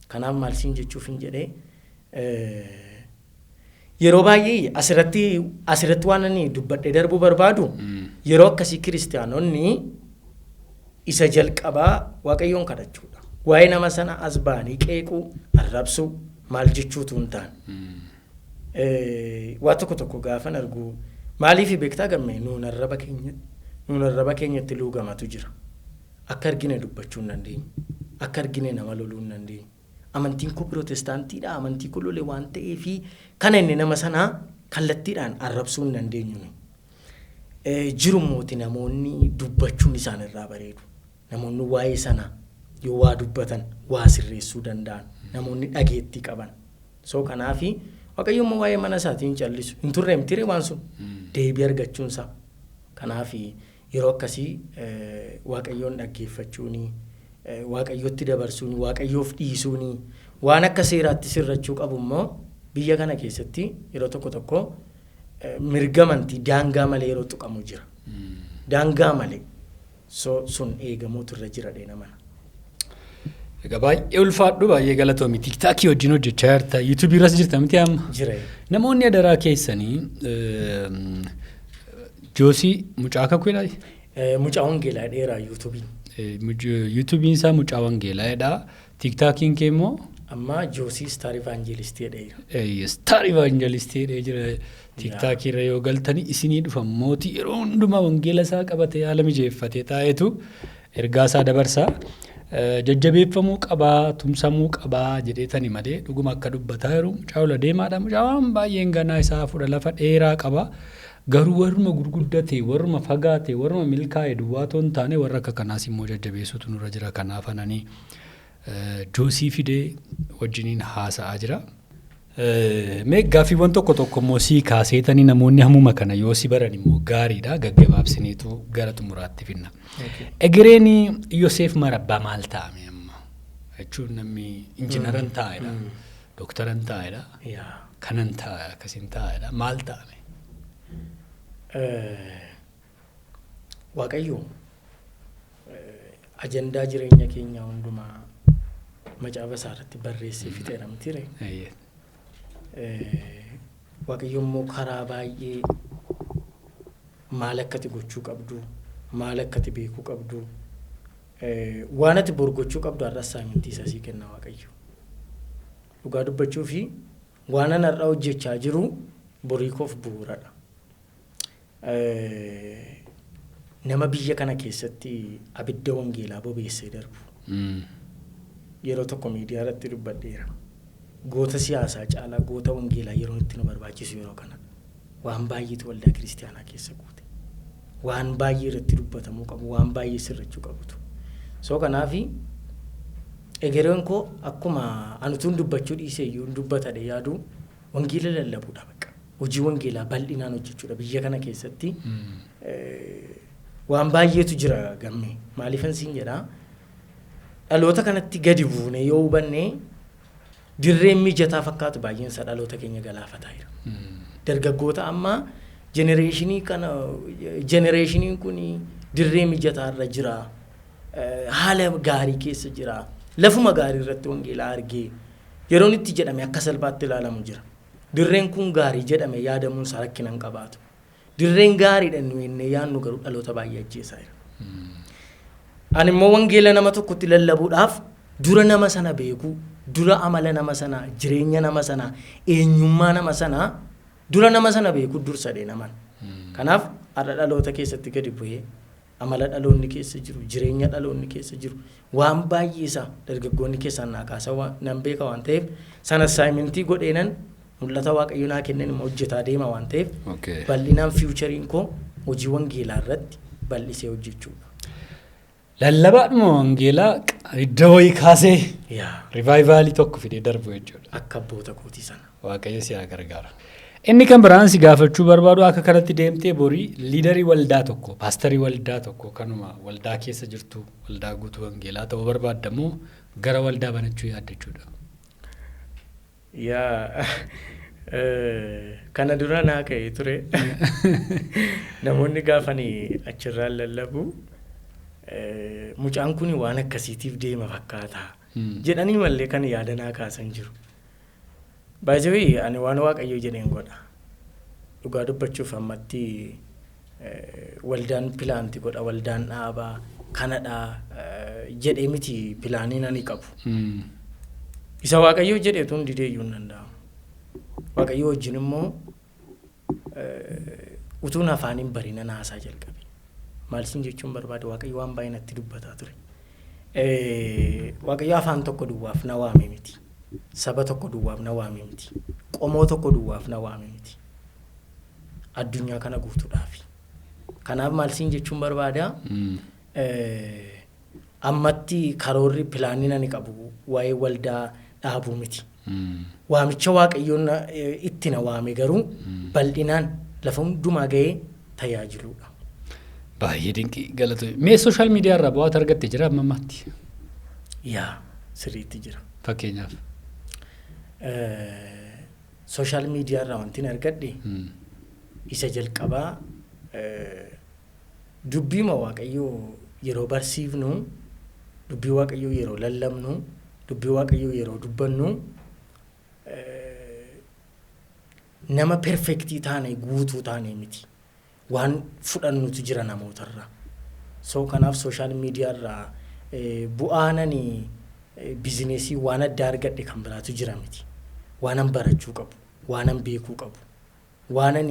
Kanaaf maal siin jechuuf hin jedhee, yeroo baay'ee asirratti waan ani dubbadhee darbuu barbaadu, yeroo akkasii kiristaanonni isa jalqabaa Waaqayyoon kadhachuudha. Waa'ee nama sana as ba'anii qeequu, arrabsuu, maal jechuutu hin taane. Waa tokko tokko gaafan argu, maaliif beektaa gamme, nuun arraba keenyatti luugamatu jira. Akka argine dubbachuu hin dandeenyu. Akka argine nama loluu hin dandeenyu. Amantiin koo pirootestaantiidha. Amantii koo lole waan ta'eefi kana inni nama sanaa kallattiidhaan arrabsuu hin dandeenyu. Jiru mooti namoonni dubbachuun isaan irraa bareedu. Namoonni waa'ee sana yoo waa dubbatan waa sirreessuu danda'an. Namoonni dhageettii qaban. So kanaafi Waaqayyo immoo waa'ee mana isaatiin callisu. Hin turre miti waan sun deebii argachuunsaa. Kanaafi yeroo akkasii Waaqayyoon dhaggeeffachuuni, Waaqayyotti dabarsuuni, Waaqayyoof dhiisuuni, waan akka seeraatti sirrachuu qabu immoo biyya kana keessatti yeroo tokko tokko mirga amantii daangaa malee yeroo tuqamu jira. Daangaa malee. So sun eegamuutu irra jira dheena mana. Egaa baay'ee ulfaadhu, baay'ee galatoomi. TikTokii wajjin hojjechaa jirta. YouTubeii irras jirta miti amma? Jira. Namoonni adaraa keessanii Joosii Mucaa Kakuudha. Mucaa Wangeelaa dheeraa YouTubeiin. YouTubeiin isaa Mucaa Wangeelaadha. TikTokiin kee immoo? Amma Joosii Star Evangelistii jedheera. Star Evangelistii jedhee jira. TikTokii irra yoo galtanii isinii dhufa. Mootii yeroo hundumaa wangeela isaa qabatee haala mijeeffatee taa'etu ergaa isaa dabarsa. Jajjabeeffamuu qabaa, tumsamuu qabaa jedheetani malee, dhuguma akka dubbataa jiru mucaa ola deemaadha. Mucaa waan baay'een ganaa isaa fuudha lafa dheeraa qaba. Garuu warruma gurguddate, warruma fagaate, warruma milkaa'e duwwaa otoo hin taane, warra akka kanaas immoo jajjabeessuutu nurra jira. Kanaaf ananii Joosii fidee wajjiniin haasa'aa jira. Mee gaaffiiwwan tokko tokko immoo sii kaaseetanii, namoonni hammuma kana yoo si baran immoo gaariidha, gaggabaabsineetu gara xumuraatti finna. Egereen Yoseef Marabbaa maal ta'ame amma? Jechuun namni injiinaran taa'edha. Dooktaran taa'edha. Kanan taa'e, akkasiin taa'edha. Maal ta'ame? Waaqayyo ajandaa jireenya keenyaa hundumaa macaafa isaa irratti barreessee fixeera mitiire. Waaqayyo immoo karaa baay'ee maal akkati gochuu qabdu, maal akkati beekuu qabdu, waan ati bor gochuu qabdu har'a assignmentii isaa sii kenna Waaqayyo. Dhugaa dubbachuu fi waan an har'a hojjechaa jiru borii koof bu'uuradha. Nama biyya kana keessatti abidda wangeelaa bobeessee darbu. Yeroo tokko miidiyaa irratti dubbadheera. Goota siyaasaa caalaa goota wangeelaa yeroo itti nu barbaachisu yeroo kana. Waan baay'eetu waldaa kiristiyaanaa keessa guute. Waan baay'ee irratti dubbatamuu qabu, waan baay'ee sirrachuu qabutu. So kanaafi egereen koo akkuma anutuun dubbachuu dhiisee iyyuu dubbatadhe yaadu, wangeela lallabuudha bakka. Hojii wangeelaa bal'inaan hojjechuudha biyya kana keessatti. Waan baay'eetu jira gamme. Maaliifan siin jedhaa, dhaloota kanatti gadi buune yoo hubanne, dirreen mijataa fakkaatu baay'een isaa dhaloota keenya galaafataa jira. Dargaggoota ammaa generationii kana, generationiin kun dirree mijataa irra jira. Haala gaarii keessa jira. Lafuma gaarii irratti wangeelaa argee yeroon itti jedhame akka salphaatti ilaalamu jira. Dirreen kun gaarii jedhame yaadamuun isaa rakkina hin qabaatu. Dirreen gaariidha nu jennee yaadnu garuu dhaloota baay'ee ajjeesaa jira. Ani immoo wangeela nama tokkotti lallabuudhaaf dura nama sana beekuu, dura amala nama sanaa, jireenya nama sanaa, eenyummaa nama sanaa, dura nama sana beekuu dursadee naman. Kanaaf har'a dhaloota keessatti gadi bu'ee Amala dhaloonni keessa jiru, jireenya dhaloonni keessa jiru, waan baay'ee isaa dargaggoonni keessaan naa kaasa nan beeka waan ta'eef, sana assignmentii godheenan mul'ata Waaqayyo naa kenneen immoo hojjetaa deema waan ta'eef, bal'inaan futureiin koo hojii wangeelaa irratti bal'isee hojjechuudha. Lallabaadhuma wangeelaa iddoo wayii kaasee revivalii tokko fidee darbu jechuudha. Akka abboota kootii sana. Waaqayyo si haa gargaaru. Inni kan biraan si gaafachuu barbaadu, akka kanatti deemtee borii leaderii waldaa tokko, paastarii waldaa tokko, kanuma waldaa keessa jirtu, waldaa guutuu wangeelaa ta'uu barbaadda moo gara waldaa banachuu yaaddachuudha? Yaa, kana dura naa ka'ee ture. Namoonni gaafanii achirraan lallabu, mucaan kun waan akkasiitiif deema fakkaata jedhanii mallee kan yaada naa kaasan jiru. Baay'ee ani waan Waaqayyo jedheen godha. Dhugaa dubbachuuf ammatti waldaan plant godha, waldaan dhaabaa kanadha jedhee miti planiin ani qabu. Isa Waaqayyo jedheetu hundi deeyyuu hin danda'amu. Waaqayyo wajjin immoo utuun afaan hin barina naasaa jalqabe. Maal siin jechuun barbaade, Waaqayyo waan baay'ee natti dubbataa ture. Waaqayyo afaan tokko duwwaaf na waame miti. Saba tokko duwwaaf na waame miti. Qomoo tokko duwwaaf na waame miti. Addunyaa kana guutuudhaafi. Kanaaf maal siin jechuun barbaada? Ammatti karoorri planiin ani qabu waa'ee waldaa dhaabuu miti. Waamicha Waaqayyoon itti na waame garuu bal'inaan lafa hundumaa ga'ee tajaajiluudha. Baay'ee dinqii, galatoomii. Mee social media irraa bu'aa argatte jira amma ammaatti? Yaa, sirriitti jira. Fakkeenyaaf. Social media irraa wanti argadhe isa jalqabaa, dubbiima Waaqayyoo yeroo barsiifnu, dubbii Waaqayyoo yeroo lallabnu, dubbii Waaqayyoo yeroo dubbannu, nama perfectii taane, guutuu taane miti. Waan fudhannutu jira namootarraa. So kanaaf social media irraa bu'aan ani businessii waan adda argadhe kan biraatu jira miti. Waanan barachuu qabu, waanan beekuu qabu, waanan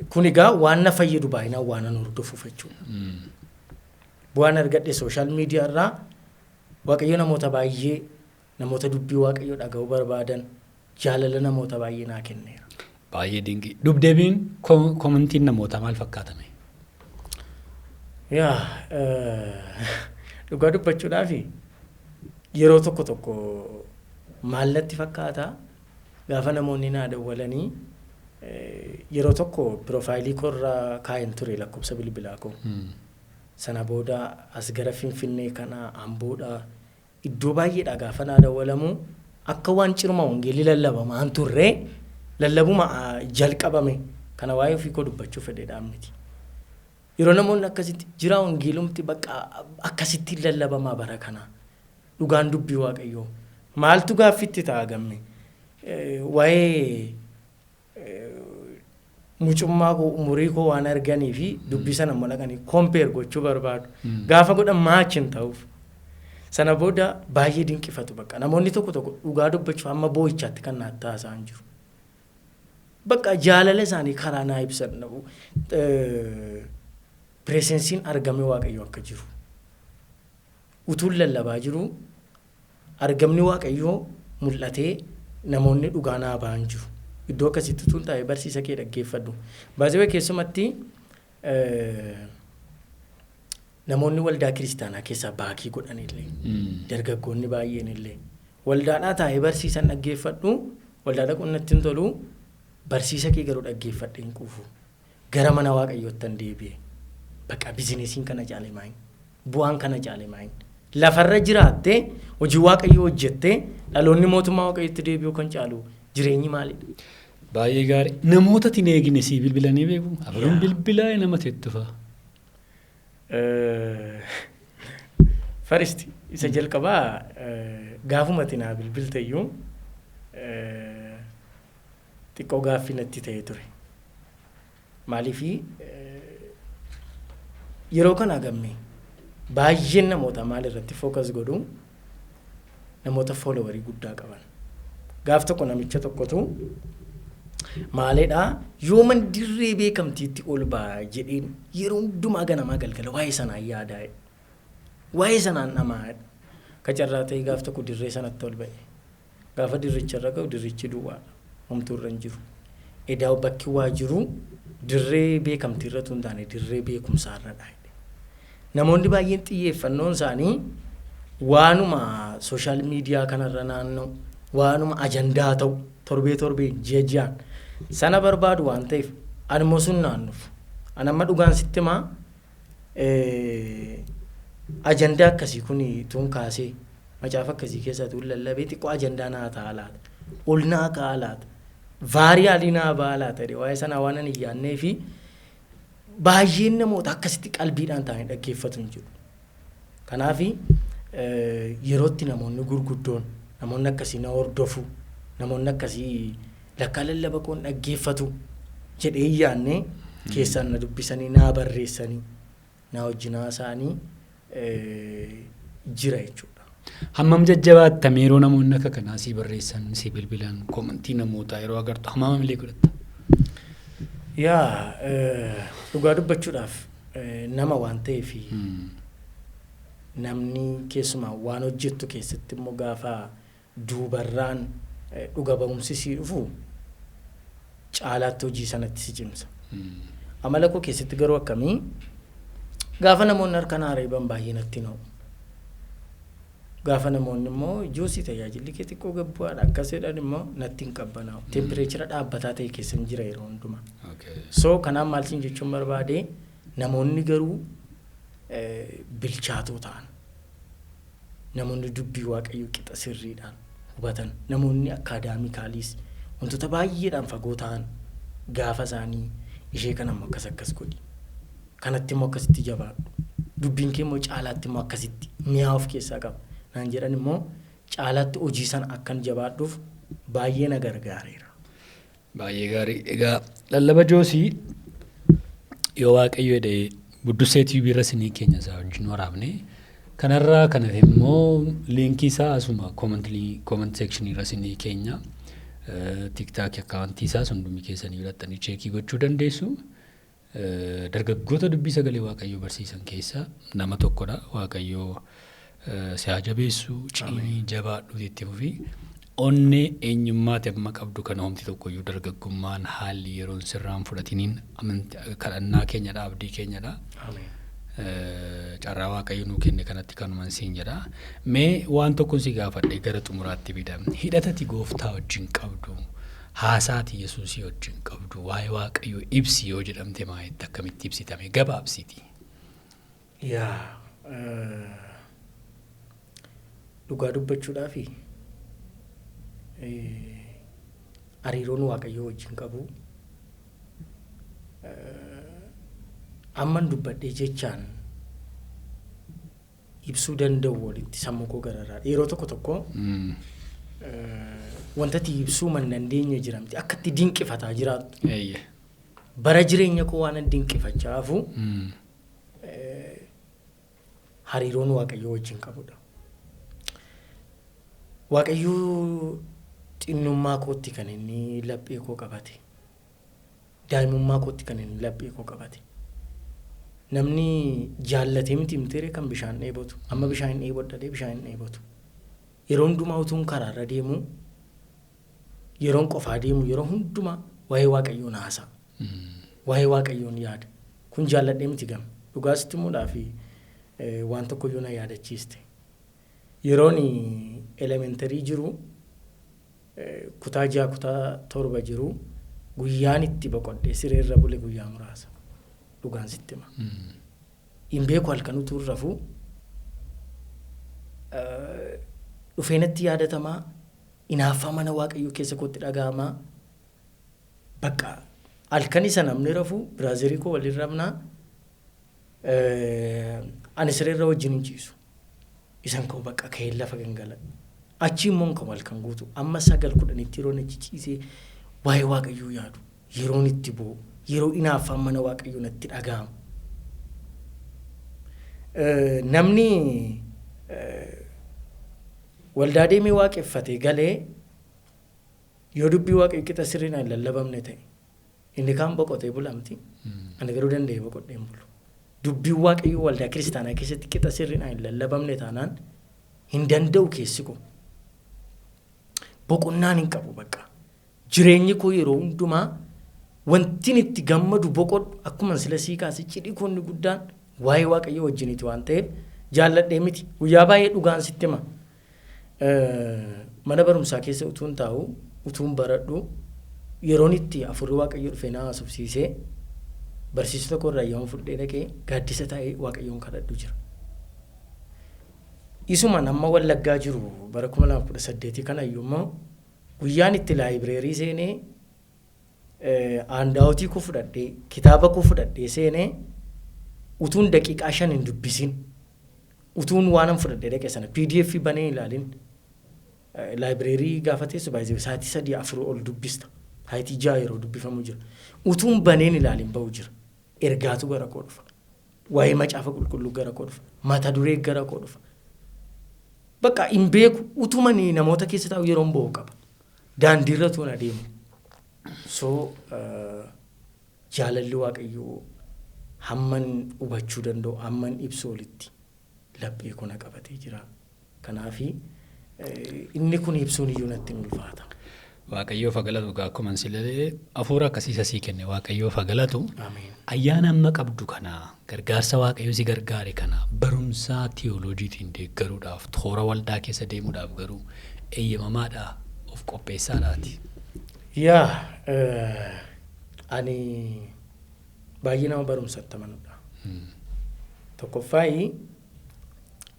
kun egaa waan na fayyadu baay'inaan waanan hordofuuf jechuudha. Bu'aan argadhe social media irraa, Waaqayyo namoota baay'ee, namoota dubbii Waaqayyoo dhaga'uu barbaadan, jaalala namoota baay'ee naa kenneera. Baay'ee dinqii. Dubdeebiin commentiin namootaa maal fakkaatame? Yaa, dhugaa dubbachuudhaaf yeroo tokko tokko maallatti fakkaata gaafa namoonni naa dawwalanii, yeroo tokko profileii koorra kaa'een ture lakkoofsa bilbilaa koo. Sana booda as gara Finfinnee kana, Amboodha, iddoo baay'eedha gaafa naa dawwalamu, akka waan ciruma wangeelli lallabamaan turre, lallabuma jalqabame kana waa'ee ofii koo dubbachuu fedheedhaan miti. Yeroo namoonni akkasitti jira, wangeelumti bakka akkasitti lallabamaa bara kana, dhugaan dubbii Waaqayyoo maaltu gaaffitti ta'a gamme, waa'ee mucummaa koo, umurii koo waan arganii fi dubbii sana immoo dhaqanii compare gochuu barbaadu. Gaafa godhan match hin ta'uuf. Sana booda baay'ee dinqifatu bakka. Namoonni tokko tokko dhugaa dubbachuuf hamma boo'ichaatti kan naatti haasa'an jiru. Bakka jaalala isaanii karaa naa ibsan, presenceiin argame Waaqayyo akka jiru. Utuun lallabaa jiru argamni Waaqayyoo mul'atee namoonni dhugaa naa ba'an jiru. Iddoo akkasitti tun taa'ee barsiisa kee dhaggeeffadhu. Baay'ee keessumatti namoonni waldaa kiristaanaa keessaa back godhan illee, dargaggoonni baay'een illee, waldaadhaa taa'ee barsiisan dhaggeeffadhu, waldaa dhaquun natti hin tolu, barsiisa kee garuu dhaggeeffadhe hin quufu. Gara mana Waaqayyoottan deebi'e. Bakka businessiin kana caale maayin? Bu'aan kana caale maayin? Lafarra jiraattee hojii Waaqayyoo hojjettee dhaloonni mootummaa Waaqayyootti deebi'uu kan caalu jireenyi maalidha? Baay'ee gaarii. Namoota tin eegne sii bilbilanii beeku? Abaluun bilbilaa nama teettufa. First isa jalqabaa, gaafuma ati naa bilbilteyyuu xiqqoo gaaffii natti ta'ee ture. Maaliifii, yeroo kana gamme baay'een namoota maal irratti focus godhu? Namoota followerii guddaa qaban. Gaaf tokko namicha tokkotu Maalidhaa yooman dirree beekamtiitti ol ba'a jedheen yeroo hundumaa ganamaa galgala waa'ee sanaan yaadaa. Waa'ee sanaan dhamaa. Ka carraa ta'e gaaf tokko dirree sanatti ol ba'e. Gaafa dirricha irra ga'u dirrichi duwwaadha. Homtuu irra hin jiru. Edaa bakki waa jiru dirree beekamtii irra utuu hin taane dirree beekumsaa irradha. Namoonni baay'een xiyyeeffannoon isaanii waanuma social media kanarra naanna'u, waanuma ajandaa ta'u torbee torbeen ji'a ji'aan sana barbaadu waan ta'eef ani immoo sun naannuuf. Ani amma dhugaan sitti himaa, ajandaa akkasii kun tuun kaasee macaafa akkasii keessaa tuun lallabee xiqqoo ajandaa naa ta'a laata, ol naa ka'a laata, viral naa ba'a laata jedhee waa'ee sanaa waan ani hin yaadnee fi baay'een namoota akkasitti qalbiidhaan ta'anii dhaggeeffatu hin jiru. Kanaaf yerootti namoonni gurguddoon, namoonni akkasii na hordofu, namoonni akkasii lakkaa lallaba koon dhaggeeffatu jedhee hin yaadne keessaan na dubbisanii, naa barreessanii, naa wajjin haasa'anii jira jechuudha. Hammam jajjabaattame yeroo namoonni akka kanaa sii barreessan, sii bilbilan, comment namootaa yeroo agartu hammam hamilee godhatta? Yaa, dhugaa dubbachuudhaaf nama waan ta'eef, namni keessumaa waan hojjettu keessatti immoo gaafa duubarraan dhuga ba'umsi sii dhufu caalaatti hojii sanatti si cimsa. Amala koo keessatti garuu akkamii, gaafa namoonni harka naa reeban baay'ee natti na'u. Gaafa namoonni immoo "Joosii, tajaajilli kee xiqqoo gabbu'aadha" akkas jedhan immoo natti hin qabbanaa'u. Temperature dhaabbataa ta'e keessa hin jira yeroo hundumaa. So kanaaf maal siin jechuun barbaade, namoonni garuu bilchaatoo ta'an, namoonni dubbii Waaqayyoo qixa sirriidhaan hubatan, namoonni academically wantoota baay'eedhaan fagoo ta'an gaafa isaanii "Ishee kana immoo akkas akkas godhi, kanatti immoo akkasitti jabaadhu, dubbiin kee immoo caalaatti immoo akkasitti mi'aa of keessaa qaba" naan jedhan immoo caalaatti hojii sana akkan jabaadhuuf baay'ee na gargaareera. Baay'ee gaarii. Egaa lallaba Joosii yoo Waaqayyo jedhe Buddusee TV irra isinii keenya isaa wajjin waraabne. Kanarraa kan hafe immoo link isaa asuma comment section irra isinii keenya. TikTok account isaas hundumi keessanii fudhattanii check gochuu dandeessu. Dargaggoota dubbii sagalee Waaqayyoo barsiisan keessaa nama tokkodha. Waaqayyoo si haa jabeessu, cimii jabaadhu, itti fufi. Onnee eenyummaati amma qabdu kana homti tokkoyyuu dargaggummaan haalli yeroon sirraan fudhatiniin amantii kadhannaa keenyadha, abdii keenyadha. Carraa Waaqayyo nuu kenne kanatti kanuman siin jedha. Mee waan tokkon si gaafadhe gara xumuraatti bida. Hidhatati gooftaa wajjin qabdu, haasaati Yesuusii wajjin qabdu, waa'ee Waaqayyo ibsi yoo jedhamte maayetti akkamitti ibsitame gabaabsiti? Yaa, dhugaa dubbachuudhaafi hariiroon Waaqayyoo wajjin qabu amman dubbadhee jechaan ibsuu danda'u walitti sammuu koo gararraa yeroo tokko tokko wanta ati ibsuu man dandeenye jiramti akka itti dinqifataa jiraattu bara jireenya koo waan dinqifachaa hafu hariiroon Waaqayyoo wajjin qabudha. Waaqayyoo xinnummaa kootti kan inni laphee koo qabate. Daa'imummaa kootti kan inni laphee koo qabate. Namni jaallatee miti mitiiree kan bishaan dheebotu. Amma bishaan hin dheebodhadhee bishaan hin dheebotu. Yeroo hundumaa utuun karaarra deemu, yeroon qofaa deemu, yeroo hundumaa waa'ee Waaqayyoo haasa'a. Waa'ee Waaqayyoon yaada. Kun jaalladhee miti gama. Dhugaa sitti himuudhaa fi waan tokkoyyuu na yaadachiiste. Yeroon elementary jiru, kutaa 6, kutaa 7 jiru, guyyaan itti boqodhee sireerra bule guyyaa muraasa. Dhugaan sitti hima. Hin beeku, halkan utuu rafuu dhufee natti yaadatamaa, hinaaffaa mana Waaqayyoo keessa kootti dhaga'amaa. Bakka halkan isa namni rafuu brother koo waliin rafnaa, ani sireerra wajjin hin ciisu. Isan ka'u bakka ka'ee lafa gangaladha. Achi immoo hin ka'u halkan guutuu. Amma 9, 10tti yeroon achi ciisee waa'ee Waaqayyoo yaadu, yeroon itti boo'u, yeroo hinaaffaan mana Waaqayyoo natti dhaga'amu. Namni waldaa deemee waaqeffatee galee Yoo dubbii Waaqayyo qixa sirriidhaan hin lallabamne ta'e, inni kaan boqotee bulamti. Ani garuu danda'ee boqodhee hin bulu. Dubbiin Waaqayyoo waldaa kiristaanaa keessatti qixa sirriidhaan hin lallabamne taanaan hin danda'u keessi koo. Boqonnaan hin qabu bakka. Jireenyi koo yeroo hundumaa wantin itti gammadu boqodhu, akkuma sila sii kaase, cidhi koo inni guddaan waa'ee Waaqayyoo wajjiniiti waan ta'eef jaalladhee miti. Guyyaa baay'ee dhugaan sitti hima. Mana barumsaa keessa utuun taa'u, utuun baradhu, yeroon itti hafuurri Waaqayyoo dhufee na haasofsiisee barsiisota koo irraa yoon fudhee dhaqee gaaddisa taa'ee Waaqayyoon kadhadhu jira. Isuma nama Wallaggaa jiru bara 2018 kana iyyuu immoo guyyaan itti library seenee handout koo fudhadhee, kitaaba koo fudhadhee seenee utuun daqiiqaa 5 hin dubbisin, utuun waanan fudhadhee dhaqe sana PDF banee ilaalin, library gaafa teessu baay'ee sa'aatii 3, 4 ol dubbista. Sa'aatii 6 yeroo dubbifamu jira. Utuun baneen ilaalin ba'u jira. Ergaatu gara koo dhufa. Waa'ee Macaafa Qulqulluu gara koo dhufa. Mata duree gara koo dhufa. Bakka hin beeku, utumanii namoota keessa taa'u yeroon ba'u qaba. Daandiirra tuun adeemu. So jaalalli Waaqayyoo hamman hubachuu danda'u, hamman ibsu olitti laphee koo na qabatee jira. Kanaafi inni kun ibsuun iyyuu natti hin ulfaata. Waaqayyoof haa galatu egaa, akkuma silalee hafuura akkasii isa sii kenne Waaqayyoof haa galatu. Ameen. Ayyaana amma qabdu kana, gargaarsa Waaqayyo si gargaare kana barumsaa tiyooloojiitiin deeggaruudhaaf, toora waldaa keessa deemuudhaaf garuu eeyyamamaadha, of qopheessaadhaati? Yaa, ani baay'ee nama barumsatti amanudha. Tokkoffaayi,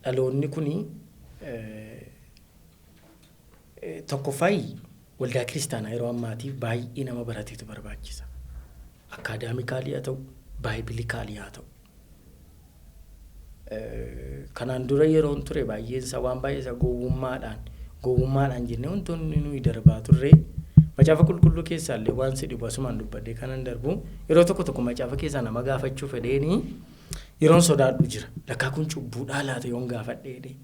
dhaloonni kuni, tokkoffaayi, waldaa kiristaanaa yeroo ammaatiif baay'ee nama barateetu barbaachisa. Academically haa ta'u, biblically haa ta'u. Kanaan dura yeroon ture baay'een isaa waan baay'ee isaa gowwummaadhaan jennee wantoonni nuyi darbaa turre, Macaafa Qulqulluu keessaa illee waan si dhibu asumaan dubbadhee kanan darbu, yeroo tokko tokko macaafa keessaa nama gaafachuu fedheeni yeroon sodaadhu jira. Lakkaa kun cubbuudhaa laata yoon gaafadhe jedhee.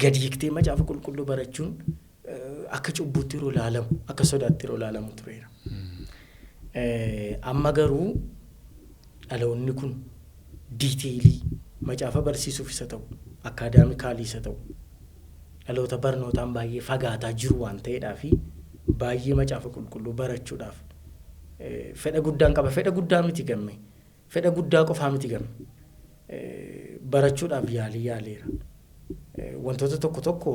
Gadi hiiktee Macaafa Qulqulluu barachuun akka cubbuutti yeroo ilaalamu, akka sodaatti yeroo ilaalamu tureera. Amma garuu dhaloonni kun detail macaafa barsiisuuf isa ta'u, academically isa ta'u, dhaloota barnootaan baay'ee fagaataa jiru waan ta'eedhaa fi baay'ee Macaafa Qulqulluu barachuudhaaf fedha guddaan qaba. Fedha guddaa miti gamme. Fedha guddaa qofaa miti gamme. Barachuudhaaf yaalii yaaleera. Wantoota tokko tokko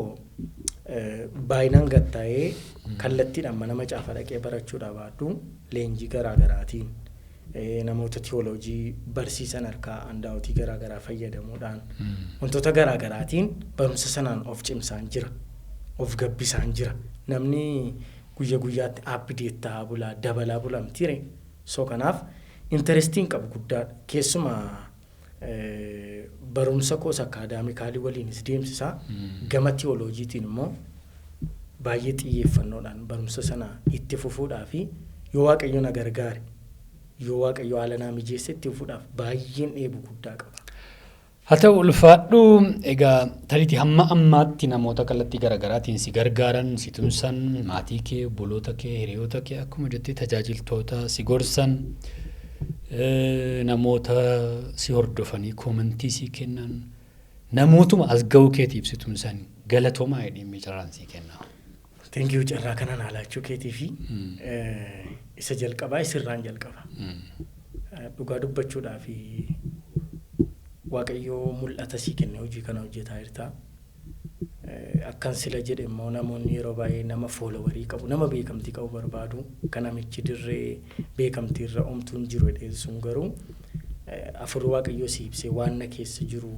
baay'inaan gattaa'ee kallattiidhaan mana macaafa dhaqee barachuudhaaf baadhu, leenjii garaa garaatiin, namoota tiyooloojii barsiisan harkaa handout garaa garaa fayyadamuudhaan, wantoota garaa garaatiin barumsa sanaan of cimsaan jira. Of gabbisaan jira. Namni guyya guyyaatti update ta'aa bulaa, dabalaa bulamtiire. So kanaaf interestiin qabu guddaadha. Keessumaa barumsa koos academically waliinis deemsisaa, gama tiyooloojiitiin immoo baay'ee xiyyeeffannoodhaan barumsa sana itti fufuudhaa fi yoo Waaqayyo na gargaare, yoo Waaqayyo haala naa mijeesse, itti fufuudhaaf baay'een dheebu guddaa qaba. Haa ta'u, ulfaadhu. Egaa tariitii hamma ammaatti namoota kallattii garaagaraatiin si gargaaran, si tumsan, maatii kee, obboloota kee, hiriyoota kee, akkuma jettee tajaajiltoota si gorsan, namoota si hordofanii comment si kennan, namootuma as ga'uu keetiif si tumsan galatoomaa jedhee carraan si kenna. Thank you carraa kana naa laachuu keetii fi isa jalqabaa isirraan jalqaba. Dhugaa dubbachuudhaa fi Waaqayyoo mul'ata sii kenne hojii kana hojjetaa jirta. Akkan sila jedhe immoo namoonni yeroo baay'ee nama follower qabu, nama beekamtii qabu barbaadu. Kan namichi dirree beekamtii irra omtuun jiru jedhee sun garuu hafuurri Waaqayyoo si ibsee waan na keessa jiru,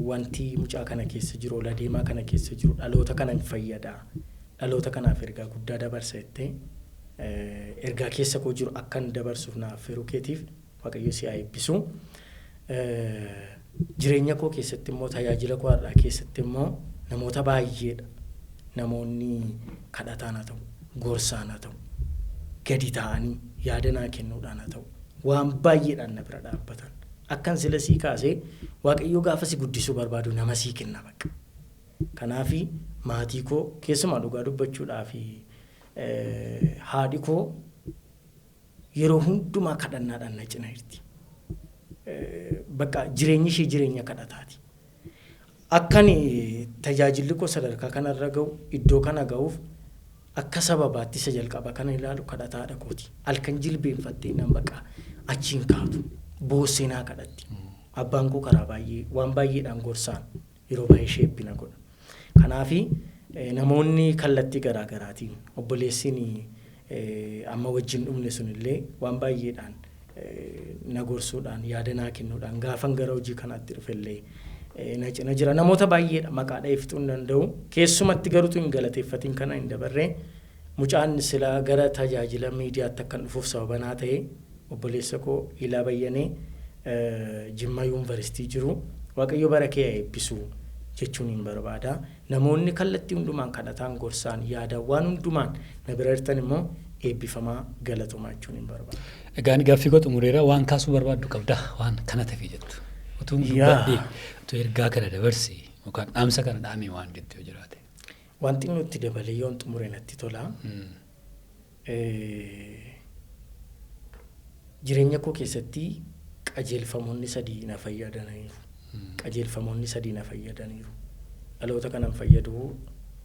wanti mucaa kana keessa jiru, ol adeemaa kana keessa jiru dhaloota kana hin fayyada. Dhaloota kanaaf ergaa guddaa dabarsa jettee ergaa keessa koo jiru akkan dabarsuuf na affeeruu keetiif Waaqayyo si haa eebbisu. Jireenya koo keessatti immoo, tajaajila koo har'aa keessatti immoo namoota baay'eedha. Namoonni kadhataan haa ta'u, gorsaan haa ta'u, gadi taa'anii yaada naa kennuudhaan haa ta'u, waan baay'eedhaan na bira dhaabbatan. Akkan sila sii kaasee, Waaqayyo gaafa si guddisuu barbaadu nama sii kenna bakka. Kanaafi maatii koo keessumaa dhugaa dubbachuudhaa fi Haadhi koo yeroo hundumaa kadhannaadhaan na cina jirti. Bakka jireenyi ishee jireenya kadhataati. Akkan tajaajilli koo sadarkaa kanarra ga'u, iddoo kana ga'uuf akka sababaatti isa jalqaba kana ilaalu kadhataa haadha kooti. Halkan jilbeenfattee nan baqa achiin kaatu boossee naa kadhatti. Abbaan koo karaa baay'ee waan baay'eedhaan gorsaan yeroo baay'ee shape na godha. Kanaafi namoonni kallattii garaa garaatiin, obboleessiin amma wajjin dhumne sunillee waan baay'eedhaan na gorsuudhaan, yaada naa kennuudhaan gaafan gara hojii kanaatti dhufellee na cina jira. Namoota baay'eedha, maqaa dha'ee hin danda'u. Keessumatti garuutu hin galateeffatiin kana hin dabarree, mucaan silaa gara tajaajila miidiyaatti akkan dhufuuf sababa naa ta'e, obboleessa koo Ilaa Bayyanee Jimmaa Yuunivarsiitii jiru. Waaqayyo bara kee eebbisu jechuun hin barbaada. Namoonni kallattii hundumaan kadhataan, gorsaan, yaadaan, waan hundumaan na bira jirtan immoo eebbifamaa, galatomaa jechuun hin barbaada. Egaa ani gaaffii koo xumureera. Waan kaasuu barbaaddu qabda, waan kana tafee jettu? Utuu dubbadhee, utuu ergaa kana dabarse yookaan dhaamsa kana dhaame waan jettu yoo jiraate. Waan xinnootti dabalee yoon xumure natti tola. Jireenya koo keessatti qajeelfamoonni sadii na fayyadaniiru. Qajeelfamoonni sadii na fayyadaniiru. Dhaloota kanan fayyadu,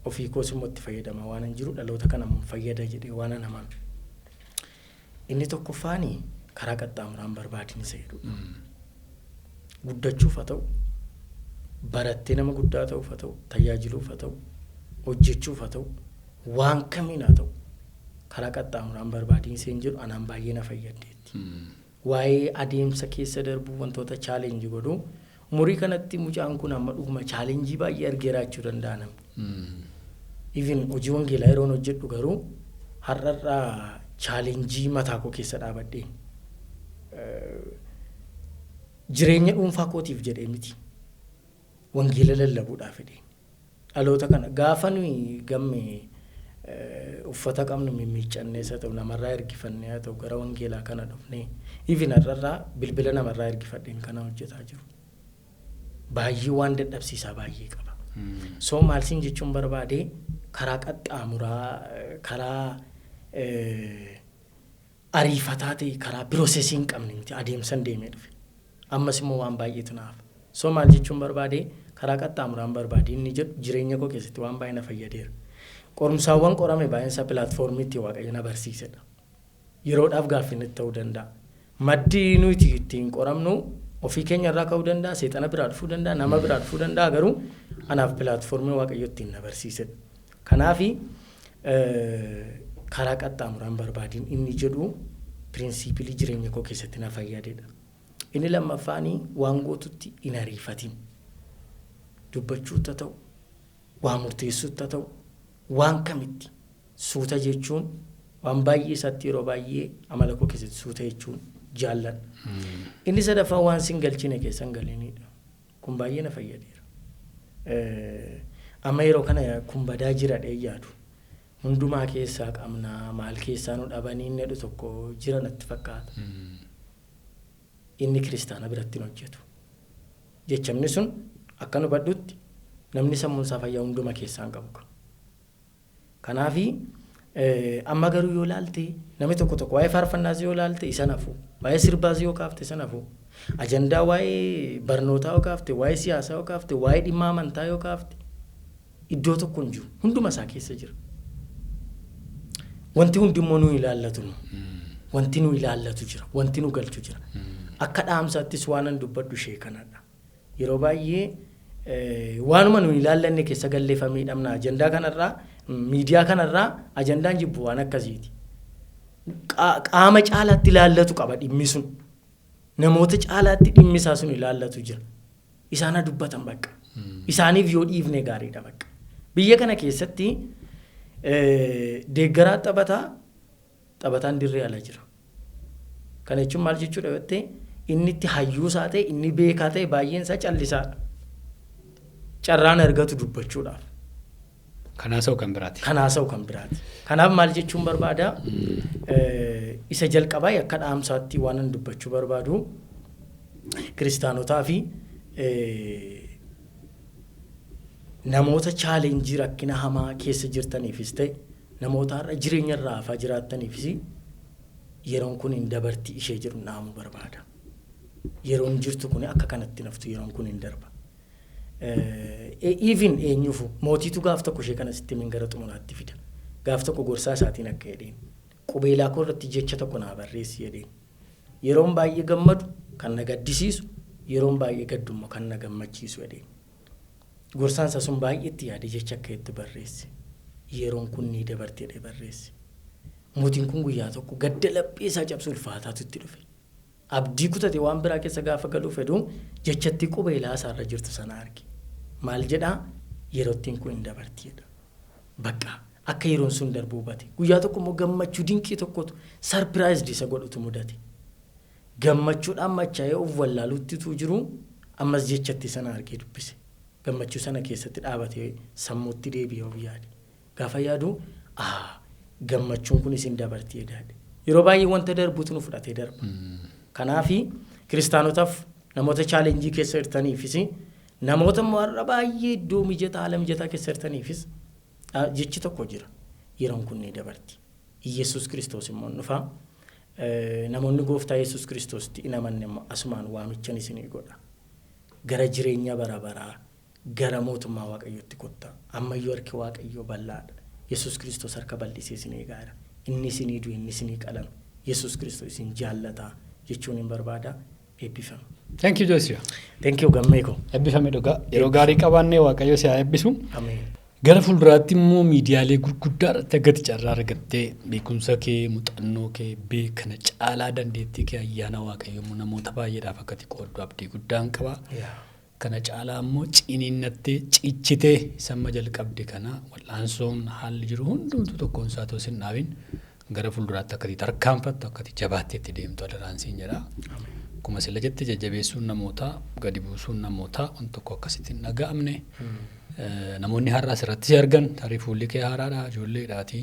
ofii koos immoo itti fayyadamaa waan hin jiru, dhaloota kana fayyada jedhee waan an amanu. Inni tokkoffaani karaa qaxxaamuraan barbaadin isa jedhudha. Guddachuuf haa ta'u, barattee nama guddaa ta'uuf haa ta'u, tajaajiluuf haa ta'u, hojjechuuf haa ta'u, waan kamiin haa ta'u, karaa qaxxaamuraan barbaadiin iseen jedhu anaan baay'ee na fayyaddeetti. Waa'ee adeemsa keessa darbuu, wantoota challenge godhu, umurii kanatti mucaan kun amma dhuguma challenge baay'ee argeera jechuu danda'a namni. Even hojii wangeelaa yeroon hojjedhu garuu har'arraa challenge mataa koo keessa dhaabadheen jireenya dhuunfaa kootiif jedhee miti. Wangeela lallabuudhaaf fedheen. Dhaloota kana gaafa nuyi gamme uffata qabnu mimmiiccannees haa ta'u, namarraa ergifannee haa ta'u, gara wangeelaa kana dhufnee, even har'arraa bilbila namarraa ergifadheen kana hojjetaa jiru. Baay'ee waan dadhabsiisaa baay'ee qaba. So maal siin jechuun barbaade, karaa qaxxaamuraa, karaa ariifataa ta'e, karaa process hin qabne miti, adeemsan deemee dhufe. Ammas immoo waan baay'eetu naaf. So maal jechuun barbaade, karaa qaxxaamuraan barbaade inni jedhu jireenya koo keessatti waan baay'ee na fayyadeera. Qorumsaawwan qorame baay'een isaa platform itti Waaqayyo na barsiisedha. Yeroodhaaf gaaffii natti ta'uu danda'a. Maddi nuti ittiin qoramnu ofii keenya irraa ka'uu danda'a, seexana biraa dhufuu danda'a, nama biraa dhufuu danda'a, garuu anaaf platform Waaqayyo ittiin na barsiisedha. Kanaafi karaa qaxxaamuraan barbaadiin inni jedhu principle jireenya koo keessatti na fayyadedha. Inni lammaffaanii waan gootutti hin ariifatin. Dubbachuutta ta'u, waa murteessuutta ta'u, waan kamitti suuta jechuun waan baay'ee isaatti yeroo baay'ee amala koo keessatti suuta jechuun jaalladha. Inni sadaffaan waan sin galchine keessa hin galinidha. Kun baay'ee na fayyadeera. Amma yeroo kana kun badaa jira dhee yaadu. Hundumaa keessaa qabnaa, maal keessaa nu dhabanii inni jedhu tokko jira natti fakkaata. Inni kiristaana biratti hin hojjetu. Jechamni sun akka nu badhutti namni sammuun isaa fayyaa hunduma keessaa hin qabu. Kanaafi amma garuu yoo laalte, namni tokko tokko waa'ee faarfannaas yoo laalte isa nafu, waa'ee sirbaas yoo kaafte isa nafu, ajandaa waa'ee barnootaa yoo kaafte, waa'ee siyaasaa yoo kaafte, waa'ee dhimma amantaa yoo kaafte, iddoo tokko hin jiru, hunduma isaa keessa jira. Wanti hundi immoo nu ilaallatu nu. Wanti nu ilaallatu jira, wanti nu galchu jira. Akka dhaamsaattis waan an dubbadhu ishee kanadha. Yeroo baay'ee waanuma nu ilaallanne keessa galleeffamee dhabna. Ajandaa kanarraa, miidiyaa kanarraa ajandaan jibbu waan akkasiiti. Qaama caalaatti ilaallatu qaba dhimmi sun. Namoota caalaatti dhimmi isaa sun ilaallatu jira. Isaan haa dubbatan bakka. Isaaniif yoo dhiifne gaariidha bakka. Biyya kana keessatti deeggaraa taphataa, taphataan dirree ala jira. Kana jechuun maal jechuudha yoo ta'e, inni itti hayyuusaa ta'e, inni beekaa ta'e baay'een isaa callisaadha. Carraan argatu dubbachuudhaaf. Kanaas ta'u kan biraati. Kanaas ta'u kan biraati. Kanaaf maal jechuun barbaada? Isa jalqabaa akka dhaamsaatti waan an dubbachuu barbaadu, kiristaanotaa fi namoota challenge rakkina hamaa keessa jirtaniifis ta'e Namoota har'a jireenya irraa hafaa jiraattaniifis yeroon kun hin dabarti ishee jedhu dhaamuu barbaada. Yeroon jirtu kun akka kanatti naftu, yeroon kun hin darba. Even eenyuufu mootiitu gaaf tokko ishee kana sitti min gara xumuraatti fida. Gaaf tokko gorsaa isaatiin akka jedheen, "Qubeelaa koo irratti jecha tokko naa barreessi," jedheen. "Yeroon baay'ee gammadu kan na gaddisiisu, yeroon baay'ee gaddummoo kan na gammachiisu," jedheen. Gorsaan isaa sun baay'eetti yaade jecha akka itti barreesse. "Yeroon kun ni dabarti," jedhee barreesse. Mootiin kun guyyaa tokko gadda laphee isaa cabsu ulfaataatu itti dhufe. Abdii kutate, waan biraa keessa gaafa galuu fedhu jechatti qubeelaa isaarra jirtu sana arge. Maal jedhaa? "Yeroottiin kun hin dabarti," jedha. Bakka akka yeroon sun darbuu hubate. Guyyaa tokko immoo gammachuu dinqii tokkotu surprised isa godhutu mudate. Gammachuudhaan machaa'ee of wallaaluuttitu jiru ammas jechatti sana argee dubbise. Gammachuu sana keessatti dhaabatee sammuutti deebi'ee of yaade. Gaafa yaadu, "Gammachuun kun isin dabarti," jedhaadhe. Yeroo baay'ee wanta darbutu nu fudhatee darba. Kanaafi kiristaanotaaf, namoota challenge keessa jirtaniifis, namoota immoo har'a baay'ee iddoo mijataa, haala mijataa keessa jirtaniifis jechi tokko jira. Yeroon kun ni dabarti. Iyyasuus Kiristoos immoo dhufa. Namoonni gooftaa Yesuus Kiristoositti hin amanne immoo asumaan waamichan isinii godha. Gara jireenya bara baraa, gara mootummaa Waaqayyootti kottaa. Ammayyuu harki Waaqayyoo bal'aadha. Yesuus Kiristoos harka bal'isee isin eegaara. Inni isinii du'e, inni isinii qalame. Yesuus Kiristoos isin jaallataa jechuun hin barbaada. Eebbifama. Thank you, Joshua. Thank you, gammee koo. Eebbifame dhugaa. Yeroo gaarii qabaannee, Waaqayyo si haa eebbisu. Ameen. Gara fuulduraatti immoo miidiyaalee gurguddaa irratti akka carraa argattee beekumsa kee, muuxannoo kee, beekana caalaa dandeettii kee, ayyaana Waaqayyo immoo namoota baay'eedhaaf akkati qooddu abdii guddaan qaba. Kana caalaa immoo ciniinnattee cichitee samma jalqabde kana wal'aansoon haalli jiru hundumtuu tokkoon isaa otoo sin dhaabin gara fuulduraatti akkati tarkaanfattu, akkati jabaattee itti deemtu adaraan siin jedha. Akkuma sila jette, jajjabeessuun namootaa, gadi buusuun namootaa waan tokko akkasitti hin dhaga'amne. Namoonni har'a asirratti si argan tarii fuulli kee haaraadha, ijoolleedhaati.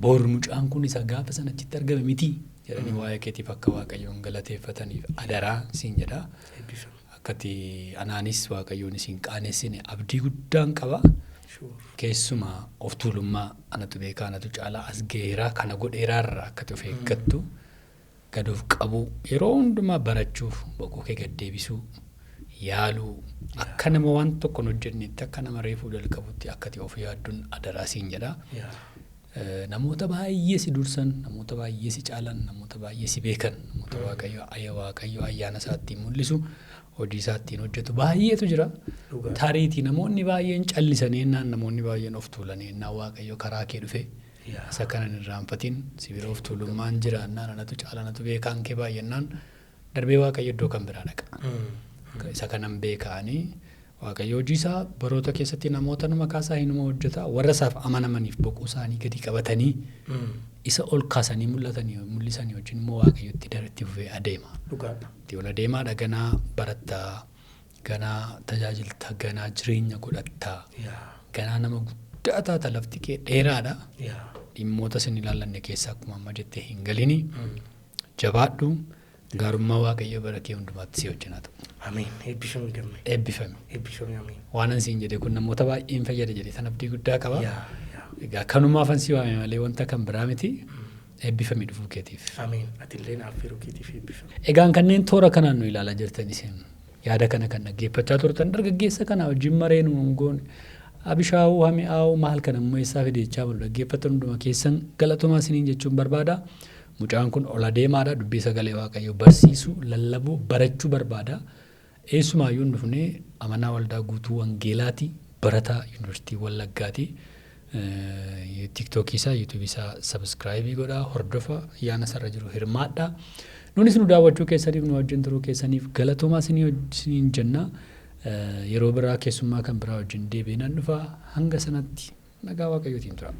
Boru "Mucaan kun isa gaafa sana achitti argame miti?" jedhanii waa'ee keetiif akka Waaqayyoon galateeffataniif adaraa siin jedha. Akkati anaanis Waaqayyoon isin qaanessine abdii guddaan qaba. Keessumaa of tuulummaa, anatu beekaa, anatu caalaa as geeraa, kana godheeraarraa akkati of eeggattu, gad of qabuu, yeroo hundumaa barachuuf boqoo kee gad deebisuu yaaluu, akka nama waan tokko hin hojjennetti, akka nama reefuu jalqabutti akkati of yaadduun adaraa siin jedha. Namoota baay'ee si dursan, namoota baay'ee si caalan, namoota baay'ee si beekan, namoota Waaqayyo ayyaana isaa ittiin mul'isu, hojii isaa ittiin hojjetu baay'eetu jira. Tariitii namoonni baay'een callisanii ennaan, namoonni baay'een of tuulanii ennaan, Waaqayyo karaa kee dhufe isa kana hin irraanfatin. Si bira of tuulummaan jira ennaan, anatu caala, anatu beekaan kee baay'ennaan, darbee Waaqayyo iddoo kan biraa dhaqa. Isa kanan beekanii Waaqayyo hojii isaa baroota keessatti namoota numa kaasaa hinuma hojjeta. Warra isaaf amanamaniif boquu isaanii gadi qabatanii isa ol kaasanii mul'atanii mul'isanii wajjin immoo Waaqayyo itti itti fufee adeema. Itti ol adeemaadha, ganaa barattaa, ganaa tajaajilta, ganaa jireenya godhattaa, ganaa nama guddaa taata, lafti kee dheeraadha. Dhimmoota isin ilaallanne keessaa akkuma amma jettee hin galini. Jabaadhu, gaarummaa Waaqayyo bara kee hundumaatti si wajjin haa ta'u. Ameen. Eebbifami, gammee. Eebbifami. Eebbifami, ameen. Waan an siin jedhe kun namoota baay'een fayyada jedhee san abdii guddaa qaba. Egaa kanumaaf an si waame malee wanta kan biraa miti. Eebbifami dhufuu keetiif. Ameen. Atillee naaf yeroo keetiif eebbifami. Egaan kanneen toora kanaan nu ilaalaa jirtan, isin yaada kana kan dhaggeeffachaa turtan, dargaggeessa kana wajjin maree nu goone, Abishaawuu Hami'aawuu maal kana immoo eessaa fide jechaa bulu dhaggeeffatan hunduma keessan galatomaa isiniin jechuun barbaada. Mucaan kun ol adeemaadha, dubbii sagalee Waaqayyoo barsiisuu, lallabuu, barachuu barbaada. Eessumaayyuu hin dhufnee, amanaa waldaa guutuu wangeelaati, barataa yuunivarsiitii Wallaggaati. TikTokii isaa, YouTubeii isaa subscribe godhaa, hordofa, ayyaana isarra jiru hirmaadhaa. Nunis nu daawwachuu keessaniif, nu wajjin turuu keessaniif galatoomaa isiniin jenna. Yeroo biraa keessummaa kan biraa wajjin deebi'ee nan dhufa. Hanga sanatti nagaa Waaqayyootiin tura.